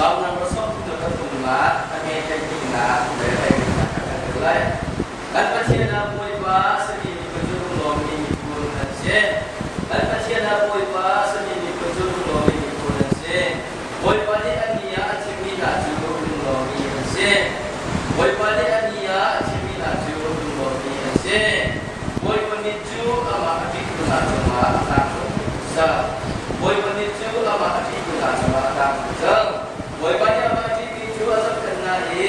Salm number 33 a nge hleihnih le hleihnak kan rel lai. Kan Pathian ah Bawipa a simi miphun cu lunglawmmi miphun an si. Kan Pathian ah Bawipa a simi miphun cu lunglawmmi miphun an si. Bawipa nih a ni ah a thimmi hna cu lunglawmmi an si. Bawipa nih a ni ah a thimmi hna cu lunglawmmi an si. Bawipa mit cu amah a ṭihtu hna cungah a tlang zungzal. Bawipa mit cu amah a ṭihtu hna cungah a tlang zungzal. Bawipa nih amah a ṭihmi cu a zohkhenh hna i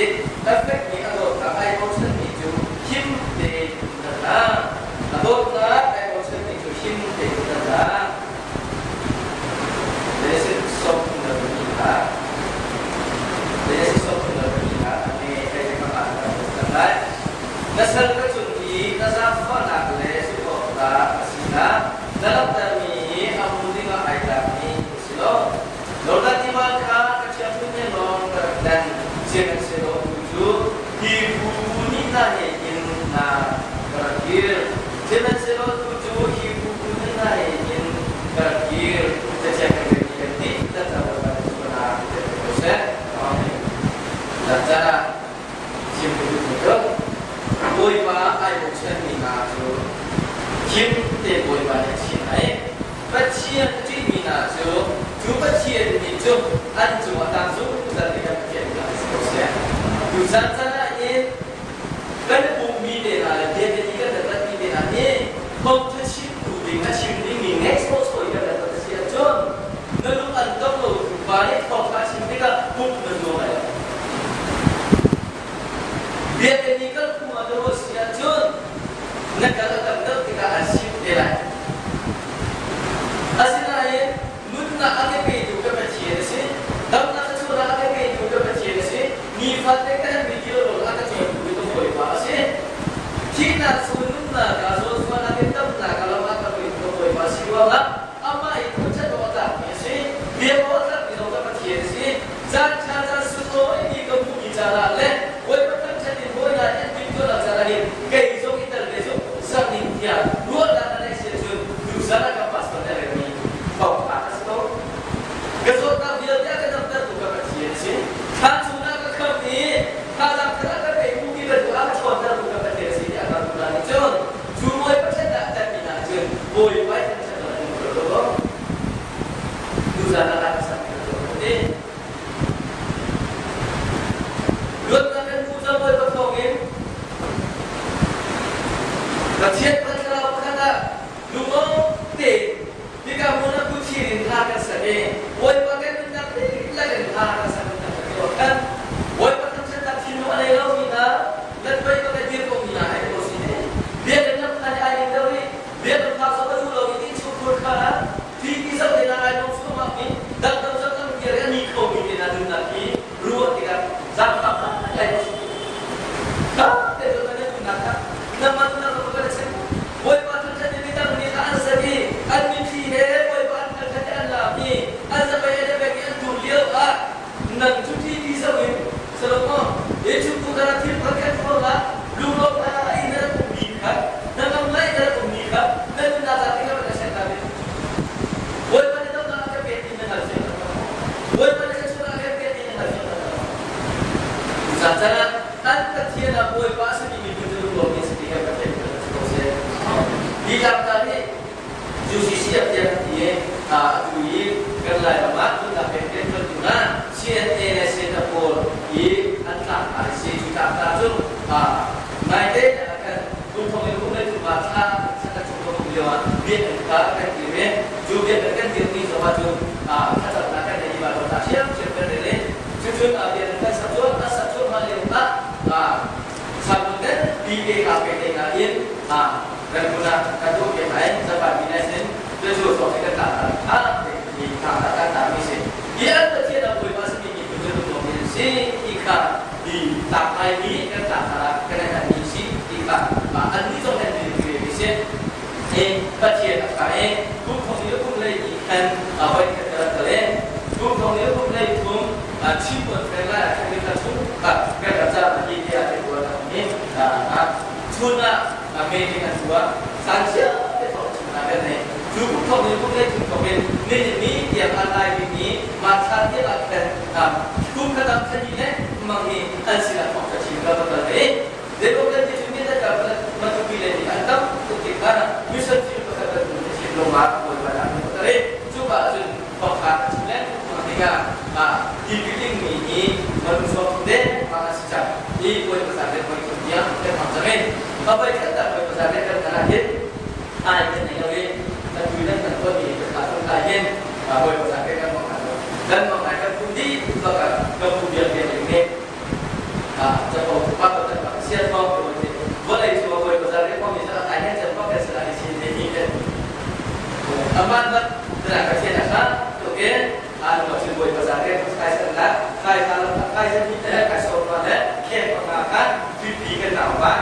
a fekmi a dawtnak ai bochanmi cu him tein a umter hna. A dawtnak ai bochanmi cu him tein a umter hna. Na sal ka cung i na zaangfahnak le zumhawktlak a sinak na langhtermi hi a hmu dingah ai tlakmi ka si lo. Jordan tiva kha ka ṭhiangṭhunh he lawng ka rak dan, sihmanhsehlaw tu cu hi bu bu nih hna he hin na ka rak kir. Sihmanhsehlaw tu cu hi bu bu nih hna he hin ka rak kir. Cathiang kan relmi kan dihlak ca Bawipa nih sualnak kan pe ko seh. Amen. Caan ah chim ka duhmi cu Bawipa ai bochanmi hna cu khim te Bawipa nih a chim ai. Pathian a ṭihmi hna cu cu Pathian nih cu an cungah tang zungzal i kan Pathian hna si ko seh. Tu caan caan ah hin kan pummi te hna le biakinn i kan ratmi te hna hi thawngṭha chimtu ding a chim dingmi ngeih sawhsawh i kan rat a si ahcun na lung an tong lo tu pa nih thawngṭha chim tikah pumh na zuam lai lo. Biakinn i kal phung ah na ruah si ahcun na kal a tam deuh tikah an sim te lai. Asinain nunnak a ka petu ka Pathian a si. Damnak a chuahnak a ka petu ka Pathian a si. Nifate ka herhmi thil rawl a ka cawmtu ka Bawipa a si. Thihnak chung nunnak ah zawnruahnak in damnak a lam a ka petu ka Bawipa a si ruangah amah i thangṭhat awk a tlakmi a si. Biak awk a tlakmi zong ka Pathian a si. Caan ṭha caan sunglawi mi ka hmuhmi caan ah le Bawipa thangṭhat in bawi hna nih an timhtuahnak caan ah hin kei zong i tel ve cu sak ning tiah ruahnak na neih si ahcun tuzan ah kan pastor nih a relmi thawngṭha a si ko. Ka zawtnak vialte a ka damtertu ka Pathian a si. Thla chungah ka khamh i thazaang thar a ka petu ti bantuk a ka ṭhawntertu ka Pathian a si tiah ka ruah nih cun cu Bawipa ṭhatnak a telmi hna cun Bawipa i thangṭhat an um ko lo. Tuzan ah ka sak ka ti. Luatnak kan hmuh cang Bawipa thawngin Pathian thlarau pakhat ah lungawng tein hika hmun ah kutthir in hla kan sak i Bawipa kan nunnak dihlak in hla kan sak kan sak kan Bawipa thangṭhatnak thinlung a nei lomi hna nan pei ka dir ko mi hna hai ko si ne biakinn lam kha ai ning deuh i biakinn phak zong a duh lo i innchungkhur kha thi ti zoh te na ai lawm suahmah mi dangdang zoh kan kir i a ni kho mi te na nunnak hi ruah tikah zaangfak ngai ko si ka te cu na nunnak kha na man na ka ka chim Bawipa thangṭhat in midang nih an sak i an mitthli he Bawipa an thangṭhat i an laam i an zapei an i bek i an tur lio ah nang cu thi ti zoh in Solomon innchungkhur kha thil pakhat khat ruangah lunglawm in na rak ummi kha na ngam lai na rak ummi kha na nunnak ah tingam na ser ta ve. Bawipa nih damnak a ka pek ti na hngal fiang tak maw? Bawipa nih ka chungah a kan pek ti na hngal fiang tak maw? Cucaah an Pathian ah Bawipa a simi miphun cu lunglawmmi a si ti kha Pathian nih a si ko seh. Hi tlangta nih UCC ah tiah kan ti i atu i kan Lairam ah nunnak pek rianṭuantu hna CNA le CNF pawl i an tlangta an si. Cu tlangta cu naite ah khan kum thong in kum le thum ah thla kan chung ka um lio ah biakinn kha kan dir i cu biakinn kan dirmi zong ah cun thlacamnak kan nei i mah lawng ṭhiamṭhiam kan rel i cucun biakinn kan sak cuah a sak cuahmah lio ah Sangput kan pi ka pe te na in kan hmun ah kan tuah piak lai Japan mi nai sin cu sawk kan ta ta ti ta ta kan ta mi si hi an Pathian a bawipa si mi mi cu tu mi si ti kha ti tak ai mi kan ta ta kan kan mi si ti kha an ni zong kan ti mi si e Pathian a kha e kum thong ni kum lei i khan a hoi khat ka le kum thong ni kum lei thum Chin conference lai ah khan kan chung kan rak ca hi tiah te tuah mi chun ah meeting an tuah san cia te thawk chung ah kan nei cu kum thong in kum lei thum thong in ni ni tiang an lai mi ma thla tiang ah khan ma Bawipa dah kan tar i cuka ahcun thawngtha kan chim lengmang tikah tipil dingmi hi minung sawm dengmang an si cang i Bawipa zan le voi thum tiang kan hmang cang i a voi khat Bawipa zan le kan hman ah hin ai kan nei lo i atu nan kan tuahmi ka thla tung lai hin Bawipa zan le kan mang lo kan mang lai kan pum dih bak ah kan pum vialte ning nih capo pa kan bak sian thawng ko ti vawlei cu Bawipa zan le kong i ai hen chan bak kan si lai si te hi aman bat tana ka thian a to ke anu cun Bawipa zan le kai san la kai kai san hi te kai so pa le khen pa nga khan pipi kan nau ba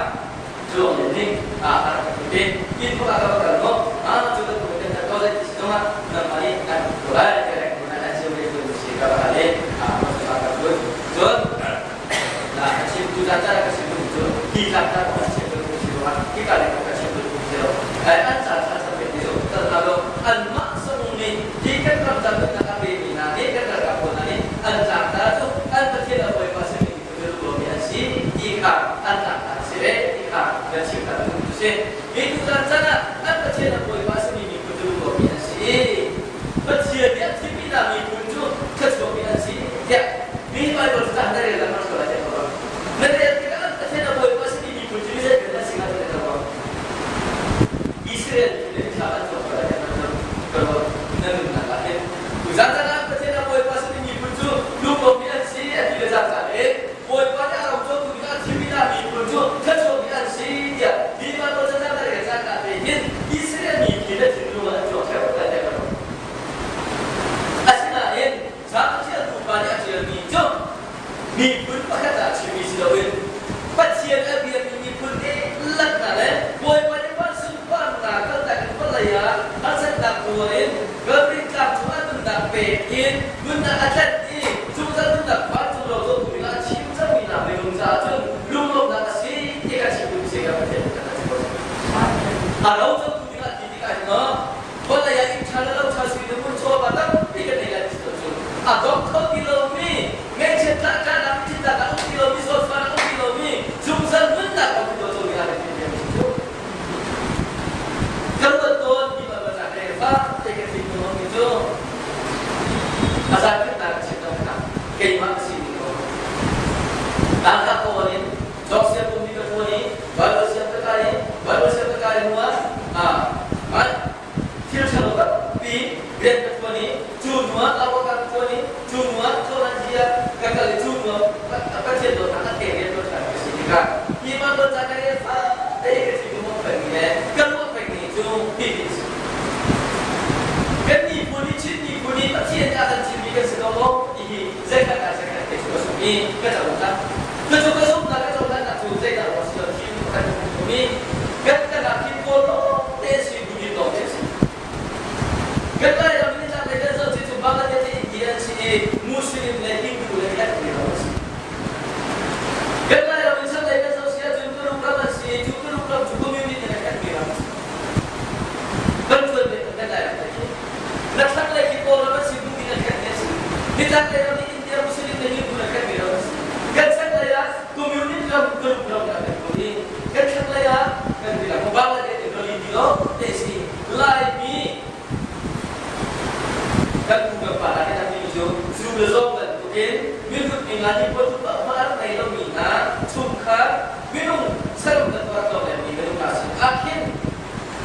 cu ning a rak ti in ko ka kal mo a cu kan ko kan ko lai ti zong ah nangmah nih an ko lai te rek mun an siu ve tu si ka ba le a ma sa ka tu cun na chim tu za cha ka chim tu cu hi tlak ta ko chim tu si lo hi ka le ka chim tu si lo ai an cha cha cha pe ti zo ta na lo an ma sung ni hi kan ram chan na ka pe mi na ni kan ra ko na ni an cha ta chu an pathian a boi pa se mi mi an si ti kha an tlak si ve ti kha kan chim ta tu si. Mi tu caan caan ah an Pathian a bawipa a simi miphun cu lunglawmmi an si. Pathian nih a thimmi hna miphun cu thluachuakmi an si tiah mi Bible cu na rel lengmang sual lai tiah ka ruah. Na rel tikah an Pathian a bawipa a simi miphun cu zeitin an si hnga ti ka ruah. Israel miphun nih thla an cawk sual lai tiah ka ruah. Na nunnak ah hin Tuzaan caan ah Pathian a Bawipa simi miphun cu lunglawmmi an si a ti le cangka in Bawipa nih a ro cotu ding ah thimmi hna miphun cu thluachuakmi an si tiah mi Bible cazin na rel cangka te hin Israel mi khi na thinlung ah an cuang ṭheo lai tiah ka ruah. Asinain Salm ṭialtu pa nih a ṭialmi cu miphun pakhat ah chimmi si loin Pathian a biami miphun dihlak hna le Bawipa nih van sunparnak kaltak in vawlei ah harsatnak tuar in ramri tlang cungah nunnak pek in nunnak a tlanh i zungzal nunnak vancung ro cotu dingah a chim cangmi hna minung caah cun lunglawmhnak a si ti ka chim duh si ka Pathian nih a chim ko. A ro cotu dingah ti tikah hin maw vawlei ah inn ṭha le lo ṭha sui le hmun chawva tampi kan nei lai ti si cu a dong kho ti lomi ngaihchiat tlahkahnak thitnak a um ti lomi zawtfahnak a um ti lomi zungzal nunnak a um ti lo co dingah kan ti cu kan ruat tawn mi bal bal le fa te kan thei tawn mi cu a zankhatnak ka chim dong hna keimah ka si ning ko tangka kawl in Dawk siang pumpi ka ṭuan i Baibal siang ka kai i Baibal siang ka kai hnuah ah thil ṭhalo tampi rian ka ṭuan i cu hnuah lawaka ka ṭuan i cu hnuah Thailandia ka kal i cu hnuah Pathian dawtnak a thei rian ṭuan ṭhan ka si tikah hi Baibal ca ka rel fate i ka thinlung a pengmi le ka ruah pengmi cu hihi a si. Kan miphun i Chin miphun i Pathian nih a kan thimmi kan si ko maw ti hi zeikhat ah zeikhat kei cu ka zumh i ka cohlan. Cucu ka zumhnak ka cohlannak cu zeidah ruah si lo thim kan um i kan kan thim kawl lawngte si Buddhist lawngte si. Kan Lairam in tlang kan zoh cu Bangladesh le India an si i Muslim le Hindu le Khat ro an si. Kan Lairam in chaklei kan zoh si ahcun Tuluk ram an si i cu Tuluk ram cu communist le Khat ram an si. Kan tuan ve kan Lairam te khi. Na thlanglei khi Kawlram an si Buddhist le Khat an si. Nitlaklei ram hi India Muslim le Hindu le Khat ram an si. Kan chaklei ah communist ram Tuluk ram kan kan i kan thlanglei ah kan bilang Bangladesh le Rili lo te si Laimi kan pu kan pa hna nih an timi cu zu le zawng bantukin mihrut mi hna hi puan hma a ngei lomi hna chungkhar minung saram bantuk a tlawng mi minung hna sin ah khin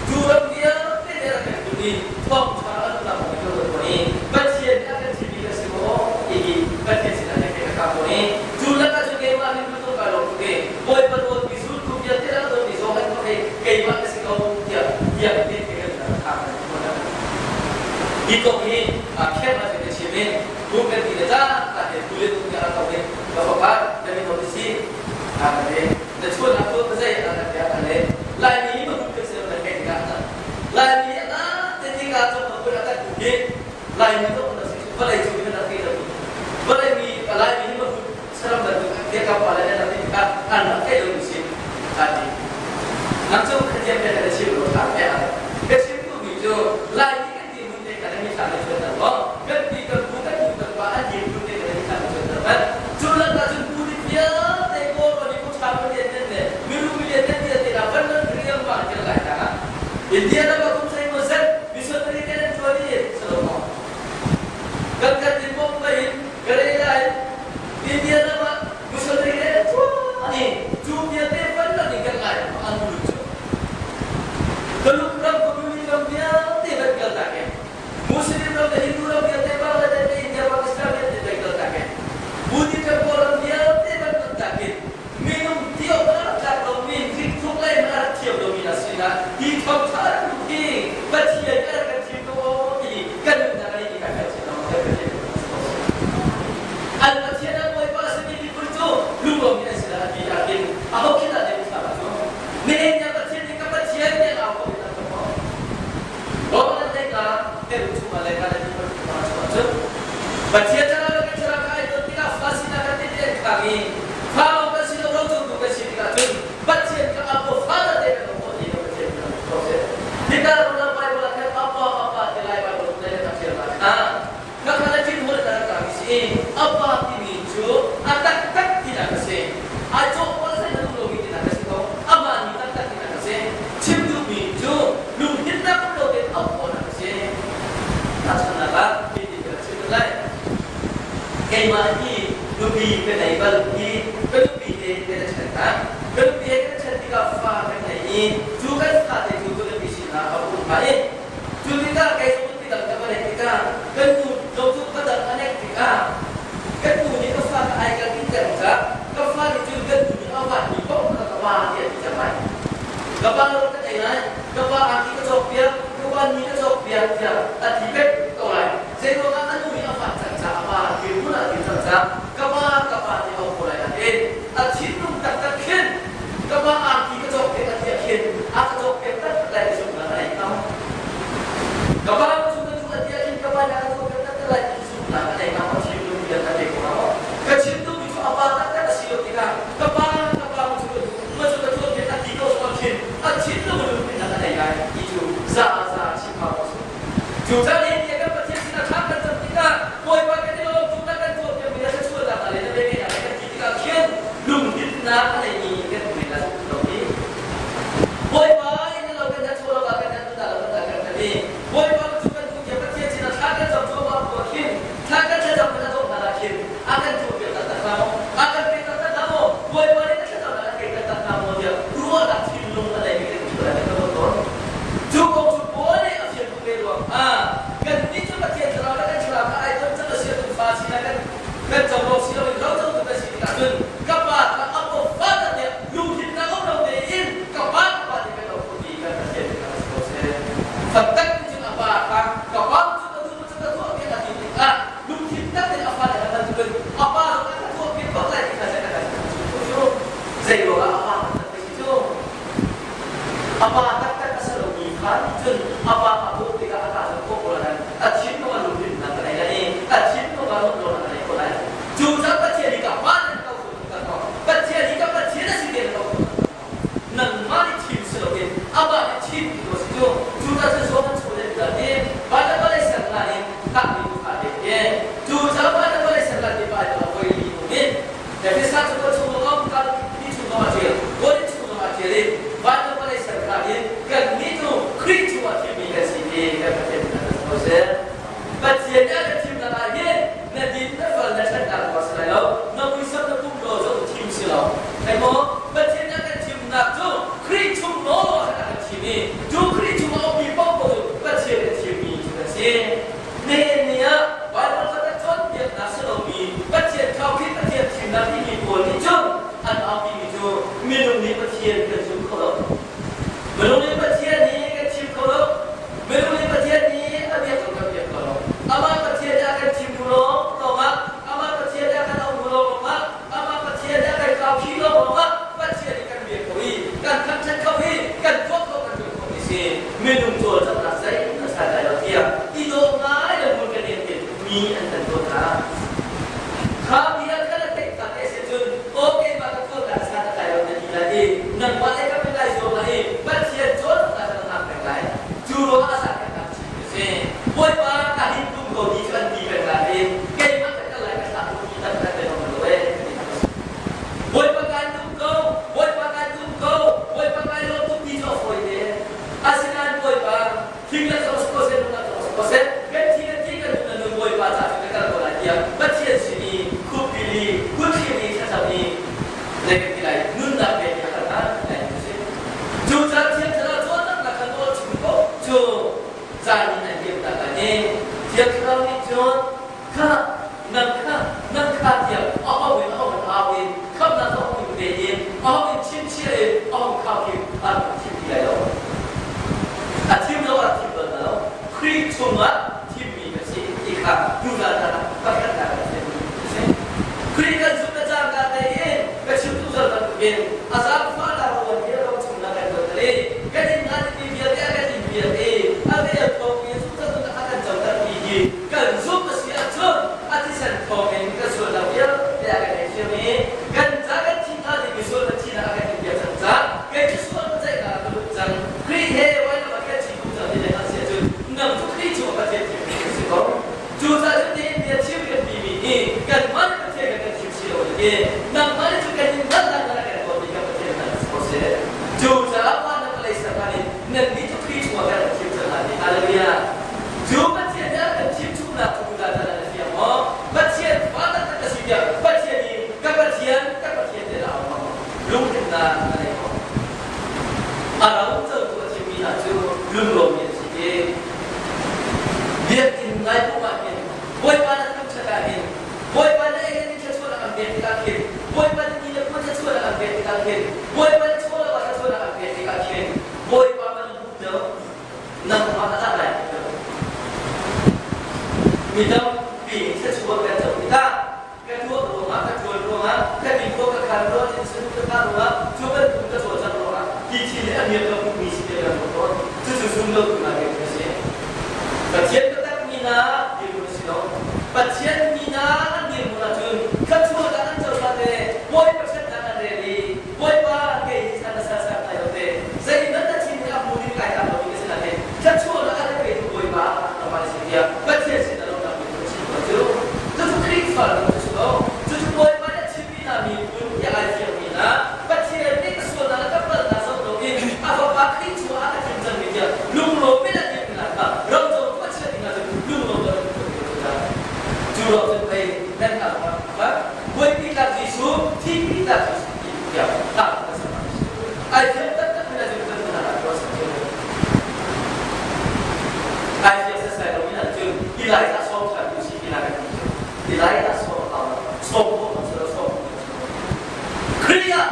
cu ram vialte nih a kan kun i thawngṭha an lam mi kan ruat i Pathian nih a kan thimmi kan si maw ti hi Pathian sinah kan ka kap i cu lakah cun keimah nih lu ka lawm tuk i Bawipa dawtmi zultu vialte rak dawtmi zong an hei keimah ka si ko tiah tiah te kan tha kan Hi kong hi khem a ka chim i kum kan ti le ca ta te tu le tu ka ko i ka fapa na mi ko si a ka te na chuan a tu ka zai a ka te a le lai mi ma kan si na kai ka na lai mi na te ti ka chok ma kun a ka tu hi lai mi to na si vawlei cu na ke lo vawlei mi lai mi ma saram bantuk ke ka pa le na ti ka an rak ke lo si a ti nang cu kha tiam te na chim lo tha te a ka chim tu mi cu lai mi kan ti mun te kan mi tha le chuan na lo kan ti kan pu kan pu kan pa an dir mun te kan mi tha le chuan na man cu lan ta cun pu ni vialte ko ro ni ko tha ko te ten ne mi ru mi le ten te te la van nan riam ma ke lai ta India ram a kum sai mo zet mi sun. Keimah hi nupi ka nei bal i ka nupi te kan i ṭhen hna. Ka nupi he kan i ṭhen tikah fa kan nei i cu kan fate cu ka nupi sinah a um hna i cu tikah kei zong nupi dang ka va neih tikah kan nu zong cu ka dang a neih tikah kan nu nih ka fa ka ai ka ti cang caah ka fa nih cun kan nu nih a vanmi paoh kha ka pa tiah a ti cang lai. Ka pa lo ka ei lai, ka pa angki ka cawkpiak, ka pa ni ka cawkpiak tiah a ti pek ko lai. Zeiruangah a nu nih a fah cang caah a pa dirhmun ah a dir cang caah ka pa ka pa ti a ko lai nain a thinlung taktak khin ka pa angki ka cawkpiak a ti ah khin a ka cawkpiak taktak lai ti zumhnak a nei hnga. Ka pa cu ka duh a ti ah khin ka pa nih a ka cawkpiak taktak lai ti zumhnak a nei hnga maw thinlung bia a pe ko hnga maw? Ka chim duhmi cu a pa taktak a si lo tikah ka pa ka pa cu ka duh ma cu ka tuahpiak a ti ko zong ah khin a thinlung lungthinnak a nei lai ti cu za za chim hau a si. Cucaah nihin ni kan Pathian sinah thla kan cam tikah Bawipa kan i lawm tuk kan tuahpiakmi le thluachuahnak hna le na velngeihnak he kan ti tikah khin lunghrinnak a neimi kan um men lai lo hi. Bawipa in lo kan chaw lo kan nan lo kan kan kan i Bawipa cu kan duh tiah Pathian sinah thla kan cam cuahmah bu ah khin thla kan thlacam kan a dawh hna ah khin a kan tuahpiak taktak hnga maw? A kan pek taktak hnga maw? Bawipa nih na thlacamnak a pek taktak hnga maw tiah ruahnak thinlung a neimi kan um lai kan ruat tawn. Cu kong cu Paul nih a fian tuk ve ruang ah kannih cu Pathian thlarau le kan thlarau kha ai ton cang a si ahcun fa sinah kan kan co lo si loin ro cotu kan si tikah cun ka pa kha a aw fa tiah lungthinnak um lo tein ka pa ka pa ti kan lo kho ti kan Pathian nih a si ko seh. Faktak in cun a pa kha ka pa cu ka duh cu ka tuah piak a ti tikah lungthin tak in a fale a bantukin a pa zong a ka tuah piak bak lai ti kha zei kan cu zei ruangah a pa taktak a si cu A pa taktak a si lomi kha nih cun a pa a bawh tikah a ka cu khawh ko lai. A thinlung a lungrinnak a nei lai i a thinlung ah lawmhnak a nei ko lai. Cu caah Pathian hi ka pa nan ko ka ko. Pathian hi ka Pathian a si te na ko. Nangmah nih thim si loin amah nih thim ti ko si cu. Cu caah cun Johan chung le bia hi Barnabas le Sarah in thahmi tu kha te hi. Cu caah Barnabas le Sarah ti pa i voi li hnu in Efesa cu ka chung ah um kal ti chung ah ṭial, Korin chung ah ṭial i van le vawlei ser hlan in kannih cu Khrih chung ah thimmi kan si ti kan Pathian nih a kan seh. Pathian nih a kan thimnak ah hin na din na fal na ṭhatnak ruang si lai lo, na muisam na pum law cu thim si lo. Thei maw? Pathian nih a kan thimnak cu Khrih chung law ah khan a kan thim i cu Khrih chung ah a ummi paoh cu Pathian nih a thimmi cu kan si. Nihin ni ah Baibal kha kan cawnpiaknak si lomi Pathian khaukhih Pathian thimnak timi pawl nih cun an aupimi cu minung nih Pathian kan zum kho lo. Minung nih Pathian nih kan thim kho lo. Minung nih Pathian nih a biak zong kan biak kho lo. Amah Pathian nih a kan thim hnu lawng lawngah, amah Pathian nih a kan auh hnu lawng lawngah, amah Pathian nih a kan khaukhih lawng lawngah Pathian nih kan biak kho i kan thangṭhat kho i kan tuah kho kan ṭuan kho mi si. Minung cawlcanghnak zeihmanh a sai lai lo tiah i dawh ngai le hmun kan in mi an kan tuah hna. Kha bia kha na theih tak te si cun aw keimah ka tuahnak san a tlai lo na ti lai i nangmah le ka pe lai zuam lai i Pathian cawlcanghnak kha na hngak peng lai. Cu ruangah a san kan hngak chin ti si. Bawipa ka hin tum ko ti cu an ti peng lai i keimah ka kal lai ka thlah tu ti tak kan pe lo e. Bawipa kai tum ko, Bawipa kai tum ko, Bawipa kai lawm tuk ti cu a fawi te. Asinain Bawipa thing le zong si ko seh, lung zong si ko seh, kan thi kan thi kan nun na nun Bawipa ca cu ka kal ko lai tiah Pathian sin i khupbil i kutthlir i thlacam i zei kan ti lai nunnak pe ti a kan hal lai ti si. Cu caan Thiang Thlarau cawnnak kha nawl chung ko cu caan in an liam tak lai i Thiang Thlarau nih cun kha nang kha nang kha tiah a ho in a ho in au in khamnak a hung pe in a hung in chimchia in a hung khau in a rak thim ti lai lo. A thim lo ah thim bal lo. Khrih chungah thimmi kan si ti kha duhnak hna pakhatnak kan thim si. Khrih kan zumh na cangka tein ka chim tu zal bantukin a zaangfahnak ruang hi ro chungnak kan tuan i kan in ngan mi vialte a kan in vialte a vel thawng in zumhnak a kan coter mi hi kan zumh a si ahcun a thisen thawngin kan sualnak vialte a kan ngaihthiam i kan ca kan thi hna ding mi sual kan thinak a kan inpiak cang caah kei cu sual ceihnak ah ka lut cang Khrih he vailam ah kan thi kum cang ti le hngalh si ahcun nang cu Khrih cungah Pathian thim mi si ko. Cucaah cun nihin bia chim kan timi hi kanmah nih Pathian kan kan thim si lo ding i nangmah nih cun kan in hngalhnak na kan tuahmi kan Pathian hna si ko seh. Cucaah mah na vawlei ser hna nih nannih cu Khrih chungah kan rak thim cang hna ti. Hallelujah. Cu Pathian nih a kan thim chungnak cu cucaah na fiang maw? Pathian fa taktak Mi tampi nih thluachuah kan co tikah ka tuah ruangah, ka ṭuan ruangah, ka ti khawh ka khan ruangah, thil sanu ka thah ruangah, cu bantuk ka cawlcangh ruangah hi thil hi a miak ka hmuhmi si tiah kan ruah tawn. Cucu zum lotu hna rian a si. Pathian biatak mi hna dirhmun a si lo. Pathian mi hna an dirhmun ahcun thluachuahnak an co te, Bawipa ṭhatnak an rel i Bawipa kei hi chan na sal sang lai lo te, zeihmanh na thin nih a hmu ding kai tlak lomi ka si nain thluachuahnak a ka petu Bawipa nangmah na si tiah Pathian sin a lawmhnak bia cu a chim tawn cu. Cucu Khrihfa lam cu si lo. Cucu Bawipa nih a chimmi hna miphun tiah ai fiangmi hna Pathian nih ka sualnak le ka palhnak zoh loin a Fapa Khrih chungah a ka thim cangmi tiah lunglawm in a timi hna kha roco tu a chiah ding ahcun lunglawm lo in tuah ding a si. Cu ruang cun pei nan hna zongah kha Buaipi tlak Jesuh, thihpi tlak Jesuh ti tiah hla kan sak a si. Ai fiang taktak mi ahcun kan hna ah tuah sak cio. Ai fiang setsai lo mi ahcun Elijah sawm ṭhan tu si ti na kan ti cu. Elijah sawm hau sawm khawh kan si lo sawm khawh kan si lo. Khrih ah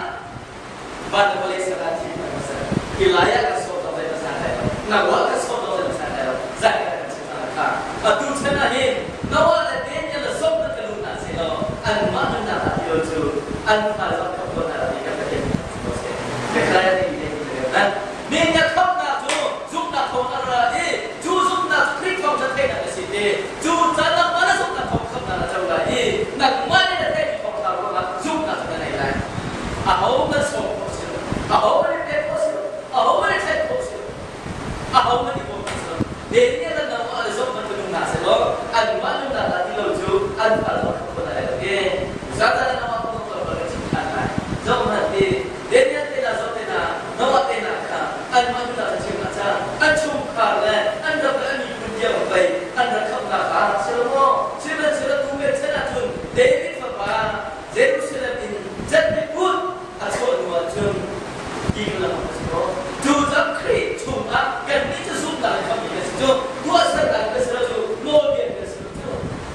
van le vawlei ser ah thim kan ser. Elijah kan sawm zong zei kan lai lo. Noah kan sawm zong zei kan lai lo. Zai kan kan chim hna kha. Atu chan ah hin Noah le Daniel le sawm kan lu hna seh law anmah nunnak ah ti cu an fa zong kan tuah hna lo ti kan Pathian nih kan si. Zechariah nih nih nih Ning na khamhnak cu zumhnak thawng a ra i cu zumhnak cu Khrih thawng cu theihnak a si ti. Cu caan nangmah na zumhnak thawng khamhnak na co lai i nangmah nih na theihmi thawngṭha ruangah zumhnak cu na ngei lai. Aho nan sawm khawh si lo. Aho nan i pek khawh si lo. Aho nan i ṭhen khawh si lo. Aho nan i bawm khawh si lo. Daniel le Noah le Job bantuk nunnak si law anmah nunnak dah ti lo cu an fa zong khamh khawh lai lo i zan Noah kong zong kan chim ṭhan lai. Job hmanh hi Daniel te hna Job te hna Noah te hna kha anmah nunnak cu chim ah cang an chungkhar le an ram le an miphun tiang pei an rak khamhnak kha si lo maw? Sihmanhsehlaw tu kan chan ahcun David fapa Jerusalem in Jan a chuah hnu ahcun ti kan lam a si ko. Cu cang Khrih chungah kannih cu zumhnak in khamhmi kan si cu, tuahsernak in kan si lo cu, nawlbia in kan si lo cu.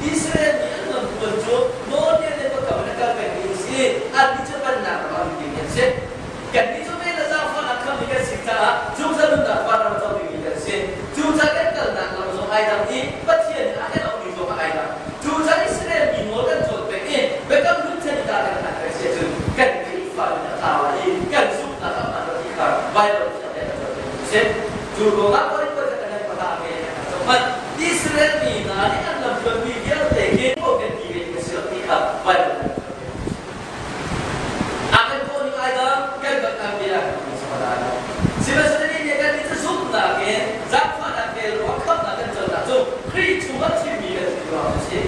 Israel mi an lamhruan cu nawlbia le biakam in a kal pengmi an si. Annih cu pennak ram ah dingmi an si. Kannih cu vel le zaangfahnak khamhmi kan si caah zungzal nunnak vanram a co dingmi kan si. Cucaah kan kalnak lam zong ai dang i Pathian nih a kan auhmi zong ai dang. Cucaah Israel mi nawl kan cawn peng i biakam hlun chan i ta kan hman peng si ahcun kan Khrihfa nun a tlau lai i kan zumhnak a hmaan lo ti kha Baibal thiang nih a kan cawnpiak a si. Cu ruangah Korin khuazei kan pahra nge kan zoh hmanh Israel mi hna nih an lamhruanmi vialte khi kan ti ve ti a si lo ti kha Baibal nih a kan cawnpiak a si. A kan kawhning ai dang, kan kan bia kan ti sawh lai. Sihmanhsehlaw nih kan nih cu zumhnak in zaangfahnak vel ruang khamhnak kan conak cu Khrih chungah thimmi kan si ruang a si.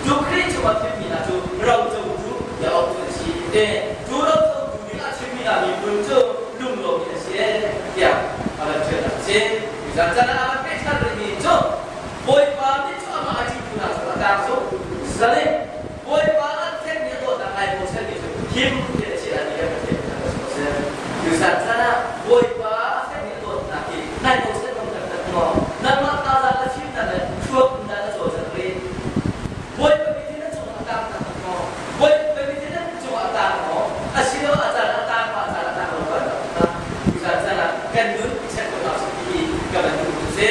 Cu Khrih chungah thimmi hna cu rocotu tiah auh cu an si. Te cu rocotu ding ah thimmi hna miphun cu lunglawmmi an si tiah a van ṭial a si. Zan caan ah a van peh ṭhan rihmi cu Bawipa mit cu amah a ṭihtu hna cungah a tlang cu zaleh Bawipa an thekmi a dawtnak ai bochanmi cu him ti a chiah mi kan Pathian kan si. Tusan chan ah Bawipa a fekmi a dawtnak hi nai bochan ngam taktak maw? Nangmah thazaang na fimnak le thluak in dah na cawlcangh rih? Bawipa mithin na cungah a tang taktak maw? Bawipa mithin na cungah a tang maw? Asiloah a caan a tang pa a caan a tang lo pa dah? Tusan chan ah kan nun i check ko hna usih ti ka van duh cu si.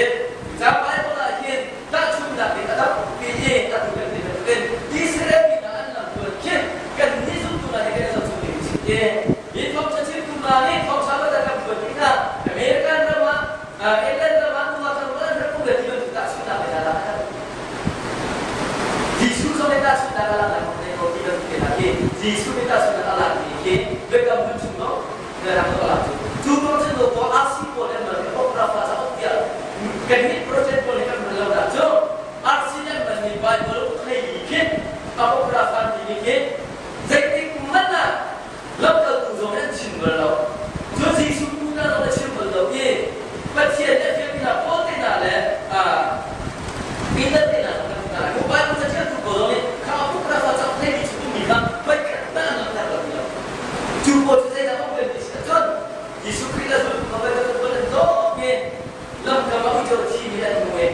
Cucaah Bible ah hin tahchunhnak nih a tampi i atu kan ti bantukin Israel mi hna an lamhrual khin kannih zumtu hna nih kan i zohchun ding a si ti. Hi thawngṭha chimtu hna nih thawngṭha va kan phuan tikah American ram ah England ram ah nungak ram ah an rak um le ti bantuk tahchunhnak he hna lah Jesuh zong nih tahchunhnak a lak lai maw ko ti bantuk te hna khi Jesuh nih tahchunhnak a lakmi khi biakam hlun chung no na rak a lak cu cu kong cun lo ko RC pawl an mal opera fa cauk tiah kan nih project pawl nih kan hman lo dah cu RC an hmanmi Bible thei khi a opera fa timi khi zeitik hmanh ah lamkaltu zong an chim bal lo cu Jesuh tu hna zong a chim bal lo i Pathian nih a fialmi hna Paul te hna le Peter te hna zong kan hna lai Bible cathialtu pawl zong nih kha a opera fa cauk theimi cu ummi kha voikhat hmanh an langhter lo ti lo Cu pawl cu zeidah a um ti si ahcun Jesuh Khrih le zultu hna voi khat pawl an zawng i lamkam ah uico a thimi an hmu i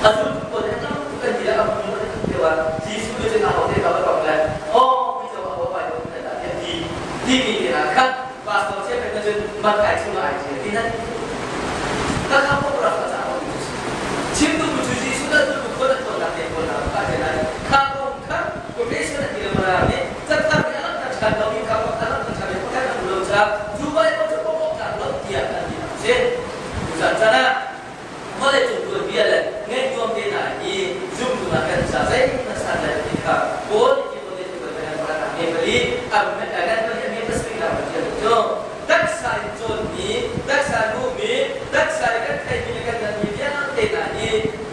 a zultu pawl nih an tuk an ti le a hmu an tuk lio ah Jesuh nih cun ahote kha va tong le aw uico a haw pai ko nan dah tiah ti timi te ah khan pastor cheukhat nih cun Matthai chungah ai ṭial ti nan khakha pawk rak a cah ko mi cu si. Chim duhmi cu Jesuh le zultu pawl an tonnak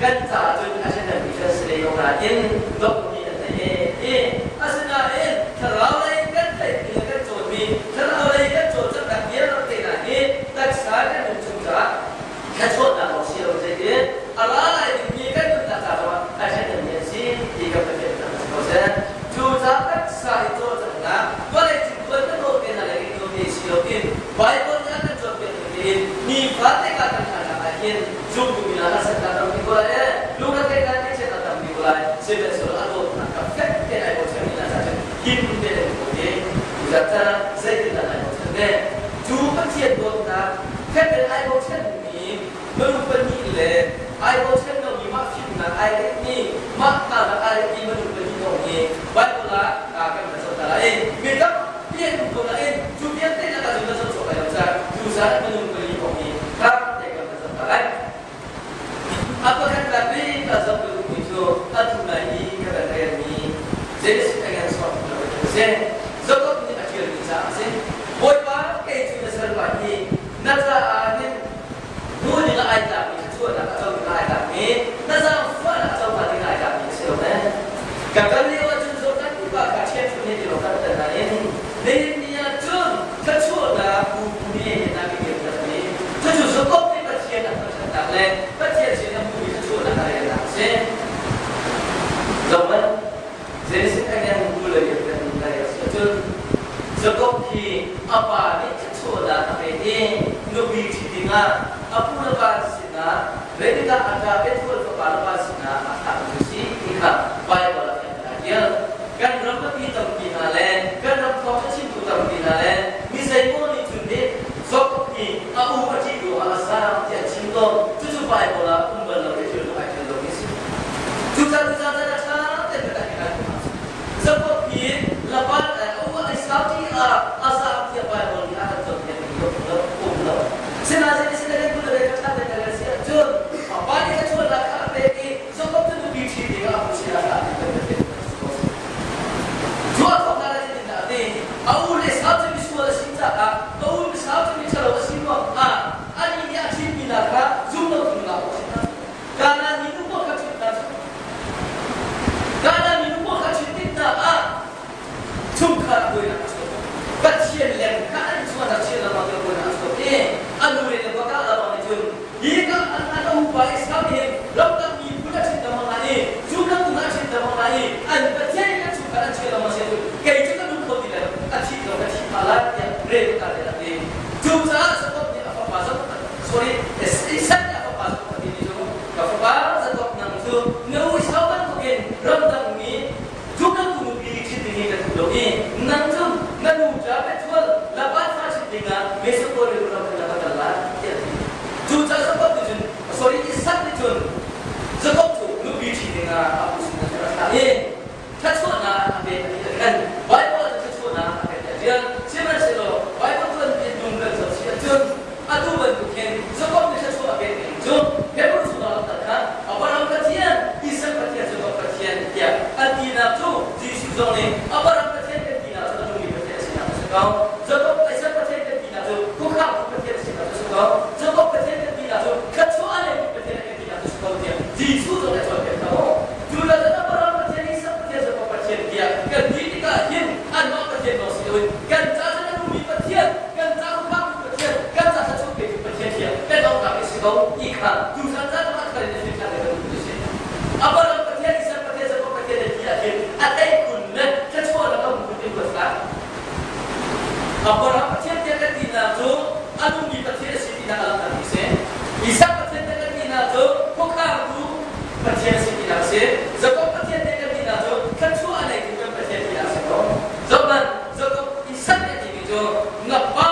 kan caah cun a ṭhahnemmi cu an si lei ko nain dawtmi an nei i asinain thlarau lei kan theihmi le kan cawnmi thlarau lei kan cawlcanghnak vialte hna hi taksa kan nun chung caah thluachuahnak lawng si lo zeitin a ra lai dingmi kan nunnak ca zongah a ṭhahnemmi an si ti kan Pathian a si ko seh. Cucaah taksa i cawlcanghnak vawlei cung tuan kan nawl te hna le kan nawl te si loin Baibal nih a kan cawnpiak ning tein nifate ka kan hlannak ah hin zumtu mi hna harsatnak tampi ko lai ee lungretheihnak ngaihchiat a tampi ko lai sihmanhsehlaw a dawtnak kha fek tein ai bochan mi hna caah cun him tein an um i cucaah zeitindah ai bochan ve cu Pathian dawtnak fek tein ai bochan mi minung pahnih le ai bochan lomi mah fimnak ai rehmi mah hngalhnak ai rehmi minung pahnih kong hi Bible ah kan van zoh ta lai mi tampi an um ko nain cu vialte lakah cun kan zoh cawk lai lo caah cucaah minung pali kong hi ṭha tein kan van zoh ta lai. A pakhatnak bik a zoh ka duhmi cu atu nai i ka kan relmi Genesis a sawm lo a si. Jakob nih a ṭialmi ca a si. Bawipa kei cu na salpa hi na caah hin hmuh ding ah ai tlakmi thluachuahnak a co ding ah ai tlakmi na zaangfahnak a cohlan ding ah ai tlakmi a si lo ne. Ka kal lio ahcun Jordan tiva kha ṭhiamṭhuam he ti lo kan tan nain nihin ni ah cun thluachuahnak bu ni he na ka kirtermi cucu Jakob nih Pathian a thangṭhatnak le Pathian sin a hmuhmi thluachuahnak a relnak a si. Zohhmanh, Genesis a ngen bu le kan na rel si ahcun Jakob hi a pa nih thluachuahnak a pek i nupi ṭhi dingah a pu le pa sinah Rebekah a ṭa Bethuel fapa le pa sinah a thlahmi cu si ti kha Baibal ah fiang aa ṭial. Kan ram mipi tampi hna le kan ram thawngṭha chimtu tampi hna le mi zeimaw nih cun nih Jakob hi a u a ṭih ruangah a zaam tiah an chim tawn. Cucu Baibal ah um bal lo i thil ai ṭial lomi a si. Cucaah cucaah caan a ṭha tein biatak in ai Jakob hi Laban a u a Esau ṭih ah a zaam tiah Baibal nih a kan cawnpiakmi lo um lo. Sinain Israel kul le ka ṭha tein na rel si ahcun a pa nih a chuahnak kha a pek i Jakob cu nupi ṭhi ding ah a pu sinah a thlah ti kan Cu a thawknak ah zeitindah a ti? A u le Esau cu misual a si caah ka u Esau cu miṭhalo a si ruangah anih nih a ṭhitmi hna kha zum lo thung hna u a si hna. Kanaan minu pawl kha ṭhit hna cu. Kanaan minu pawl kha ṭhit tik hna ah chungkhar buainak a chuak. Pathian leng kha an chuahnak chiah lengmang cu buainak a chuak i a nu le va kah lengmang nih cun hi ka an an upa Esau nih hin ramdang mi phun a ṭhit lengmang hna i cu bantuk a ṭhit lengmang hna i an Pathian in an chungkhar an chiah lengmang si ahcun kei cu ka nung kho ti lai lo a thih lo ka thih phah lai tiah re ka ta a ti. Cucaah Jakob nih a fapa Jakob sorry Isak nih a fapa Jakob a timi cu ka fapa Jakob nang cu na u Esau bantukin ramdang mi cu bantuk nupi nih ṭhit ding hi kan duh lo i nang cu na nu ca Bethuel Laban fa ṭhit dingah Mesopotamia ram khan na va kal lai tiah a ti. Cucaah Jakob nih cun sorry Isak nih cun Jakob cu nupi ṭhi dingah a pu sinah cun a thlah i thluachuahnak a pek a ti a khan Baibal cu thluachuahnak a pek a ṭial. Sihmanhsehlaw Baibal cu an nung kan zoh si ahcun atu bantuk hin Jakob nih thluachuah a pek ning cu Hebrew chungah lamkal kha Abraham Pathian, Isak Pathian, Jakob Pathian tiah an tinak cu Jesuh zong nih Abraham Pathian kan tinak cu a nungmi Pathian a sinak a si ko. Jakob Isak Pathian kan tinak cu khuakhangtu Pathian a sinak a si ko. Jakob Pathian kan tinak cu thluachuah a neimi Pathian kan tinak a si ko tiah Jesuh zong nih a cawnpiak hna. Cu le cun Abraham Pathian, Isak Pathian, Jakob Pathian tiah kan ti tikah hin anmah Pathian lawng si loin kan ca cun a nungmi Pathian, kan ca khuakhangtu Pathian, kan ca thluachuah petu Pathian tiah kan auhnak hi si ko ti kha tuchan caan ah thar in a fimthan le kan duh ti si. Abraham Pathian, Isak Pathian, Jakob Pathian na ti ahhin a tei khun le thluachuah le kan hmuh ti ruat hlah. Abraham Pathian tiah kan tinak cu a nungmi Pathian a si tinak a langhtermi a si. Isak Pathian tiah kan tinak cu khuakhangtu Pathian a si tinak a si. Jakob Pathian tiah kan tinak cu thluachuah a neitu kan Pathian tinak a si ko. Zohhmanh, Jakob Isak nih a timi cu na pa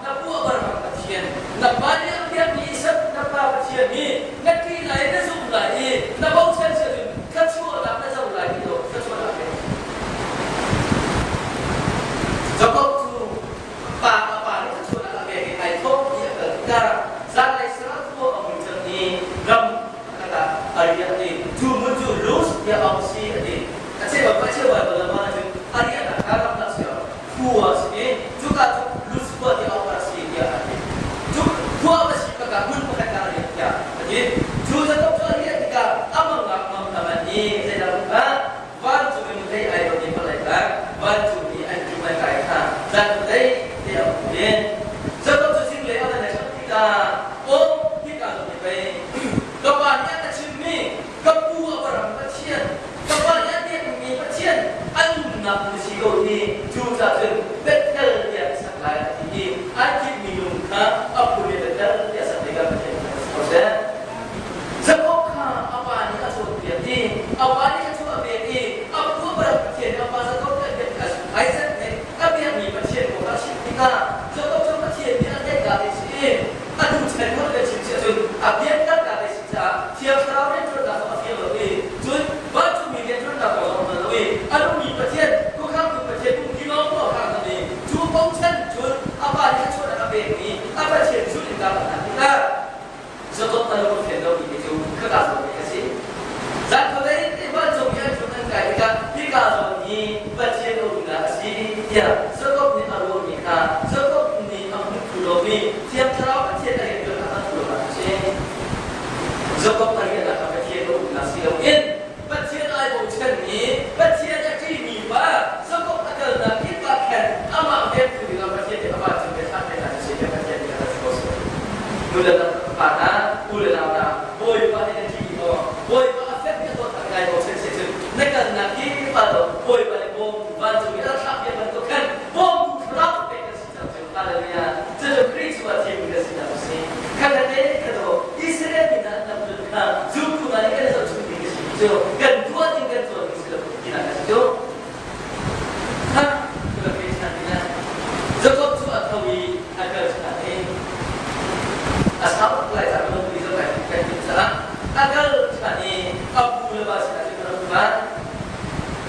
na pu Abraham Pathian, na pa nih a biakmi Isak na pa Pathian nih na ṭih lai na zumh lai i na bochan si ahcun thluachuahnak na co lai ti lo thluachuahnak pe. Jakob cu pa a pa nih thluachuahnak a pek i ai thawh i a kal tikah zanlei sarah khua a hun cang i ram pakhat ah a riak i cu hmun cu Luz tiah auh a si a ti. A cheu a cheu Baibal lam ahcun a riahnak kha ramlak si khua a si i cuka cu Luz khua tiah auh a si tiah a ti. Cu khua a si pakhat hmun pakhat ah a riak tiah a ti. Cu Jakob cu a riah tikah na si ko hi, cucaah cun Bethel tiah ka sak lai a ti i ai thimmi lung kha a phun in Bethel tiah sak tikah Pathian kha si ko seh. Jakob kha a pa nih a cawnpiak i a pa nih a chuah a pek i a pu Abraham Pathian nih a pa Jakob nih a biak Isaac nih a biakmi Pathian kong kha a chimh tikah Jakob cu Pathian nih a tlaihka te si i a duh chan holh le chim si ahcun a biaknak te si caah Thiang Thlarau rianṭuannak zong a fiang lo i cun vancungmi rianṭuannak kong zong a hngal lo i a nungmi Pathian khuakhangtu Pathian umpi lawng maw a khang hna i cu bochan cun a pa nih a chuahnak a pekmi a Pathian zulh in kaa hna tikah Jakob a lung a fian lo ti cu khaka zawn hi a si. Zan khuadei te vancung i an ṭhut an kai tikah hika zawn hi Pathian a umnak a si tiah Jakob nih a ruahmi kha Jakob nih a hmuh thlu lomi Thiang Thlarau Pathian a rianṭuannak a hmuhnak a si. Jakob a riannak kha Pathian a umnak si loin Pathian ai bochanmi, Pathian a ṭihmi pa Jakob a kalnak kip ah khan amah vengtu dingah Pathian nih a vancung he thlah hna si tiah Pathian nih a rak si. Nu le pa hna, u le nau hna, Bawipa nih na ṭih maw? Bawipa a fekmi a dawtnak nai bochan si cun na kalnak kip ah Bawipa nih bawmtu vancung i a rak thlahpiak bantuk khan bawmtu thlarau pek kan si cang cu. Hallelujah. Cucu Khrih cu a thimmi kan sinak a si. Khatkhatte kha daw Israel mi hna an lam cun kha zumtu hna nih kan i zohchun ding a si cu kan tuah ding kan tuah ding si lo tinak a si cu. Kha ka Khrih chan ding ah Jacob cu a tho i a kal ṭhan i a sau lai ca kan pi zoh lai kan timh caah a kal ṭhan i a pu le pa sinah cun a rak phan.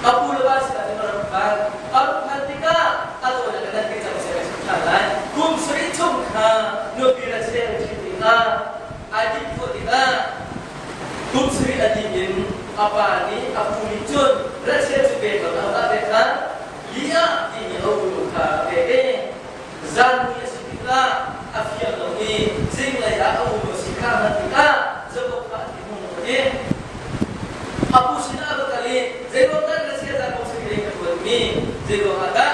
A pu le pa sinah cun a rak phan. A rak phan tikah a dawt a kan ti cang seh kan chim ṭhan lai. Kum sarih chung kha nupi le cheu ṭhit tikah ai timh khawh tikah kum sarih a dih in a pa nih a pu nih cun Rachel cu pek lo a pek kha Leah timi a unu kha a pek i zan ni a si tikah a fiang lo i zinglei ah a unu a si kha a hngalh tikah Jakob kha a thinhung a i a pu sinah a va kal i zeiruangdah na chia kum sarih lei ka ṭuanmi zeiruangah dah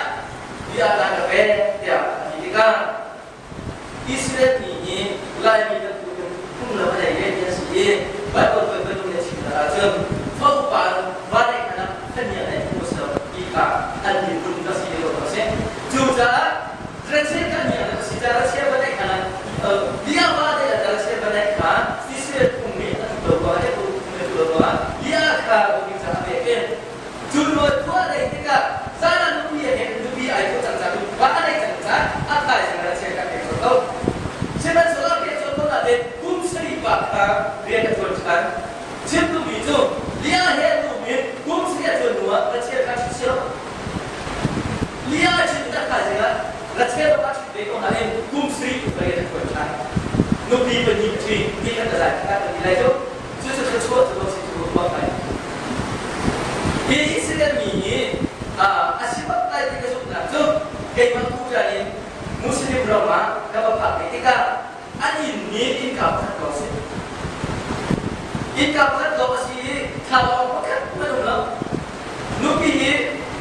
bia na ka pek tiah a ti tikah Israel mi hi Laimi bantukin phunglam a nei vemi an si i Baibal bantuk nih a chim hna ahcun fa upa va neih hmanh ah fahniang neih phung a si lo ti kha an miphun a si lio a si. Cucaah Rachel kan niang a si caah Rachel va neih hmanh ah bia va neih ah Rachel va neih kha Israel phung nih a duh lo ruangah Jakob phung nih a duh lo ruangah bia kha nupi caah a pek i cu nawl tuah nei tikah zan ah nupi a he nupi ai thawh cang caah va a nei cang caah a thaizing Rachel kha pek colh ko. Sihmanhsehlaw a pek colh ko nain kum sarih pa kha rian a ṭuan ṭhan. Chim duhmi cu Leah he an um in kum sarih a ṭuan hnuah Rachel kha ṭhit si lo. Leah a ṭhit in a thaizing ah Rachel a ṭhit ve ko nain kum sarih tu rian a ṭuan ṭhan. Nupi pahnih a ṭhi ni khat a zai khat kan ti lai cu. Cucu thluachuah cu si cu ruah ngai. Hi Israel mi hi a si bak lai ti ka zumhnak cu keimah tutan in Muslim ram ah ka va phak ve tikah an inn nih innka pakhat lawng si. Innka pakhat lawng a si i thlalawng pakhat hmanh um lo. Nupi hi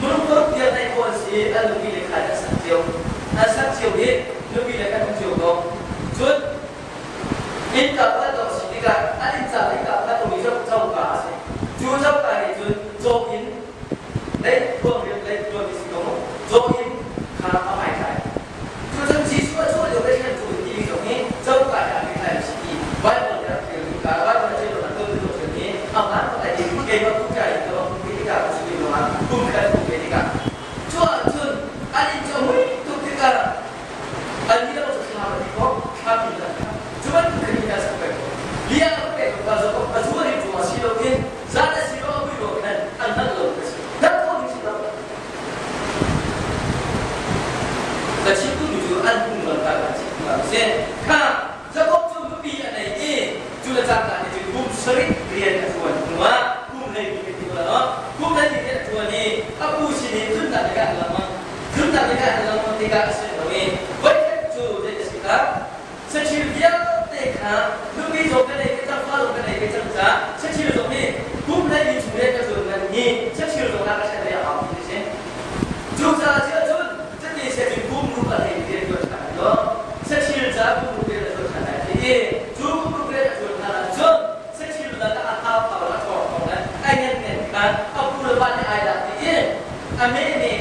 minung paruk tiang neih khawh an si i an nupi le khan an sak cio. An sak cio i nupi le khan um cio ko. Cun innka pakhat lawng a si tikah an inn caah innka pakhat um i coka a si. Cu coka nih cun caw inn lei thuam rian lei tuan si ko mu. Caw inn kha a hmaitlai. Cucun Jesuh a chuah lio Bethlehem cu timi zong hi coka he aa pehtlai mi si ti Bible nih a rak ṭial ka Bible a ṭial lo tuk tuk cun hi a hmaan bak lai ti keimah kum in ka kum tikah ka si lio ah kum khat kum ve tikah cu ahcun an inn cu a mui tuk tikah an ni lo cu thla ti ko thla pi la cu bantuk khan in sak pek ko lia ka pek ko ka zo a zuar in cu si lo in zan a si lo a mui lo khan an hngalh lo ka si dan ko ding si lo Ka chim duhmi cu an phunglam kha kan chim duhnak a si. Kha Jakob cu nupi a nei i cu le cangka nih cun kum sarih rian a ṭuan hnuah kum 12 kan ti ko lo kum 12 rian a ṭuan i a pu sin in tlunnak tikah a lengmang tlunnak tikah a lengmang tikah a si lo i voikhat cu zei a si kha Saṭil vialte kha nupi zong ka nei ve cang, fa zong ka nei ve cang caah saṭil zong nih kum 12 chung rian ka ṭuan ngan hi saṭil zong ah ka ṭhen ve a hau ti a si. Cucaah cun cuti saṭil kum ruk a hlei rian ṭuan ṭhan ti law saṭil ca kum ruk rian a ṭuan ṭhan lai ti i cu kum ruk rian a ṭuan hlan ah cun saṭil lakah a thau thau le a ṭhawng ṭhawng le a ngan ngan khan a pu le pa nih ai lak ti i a meh nih.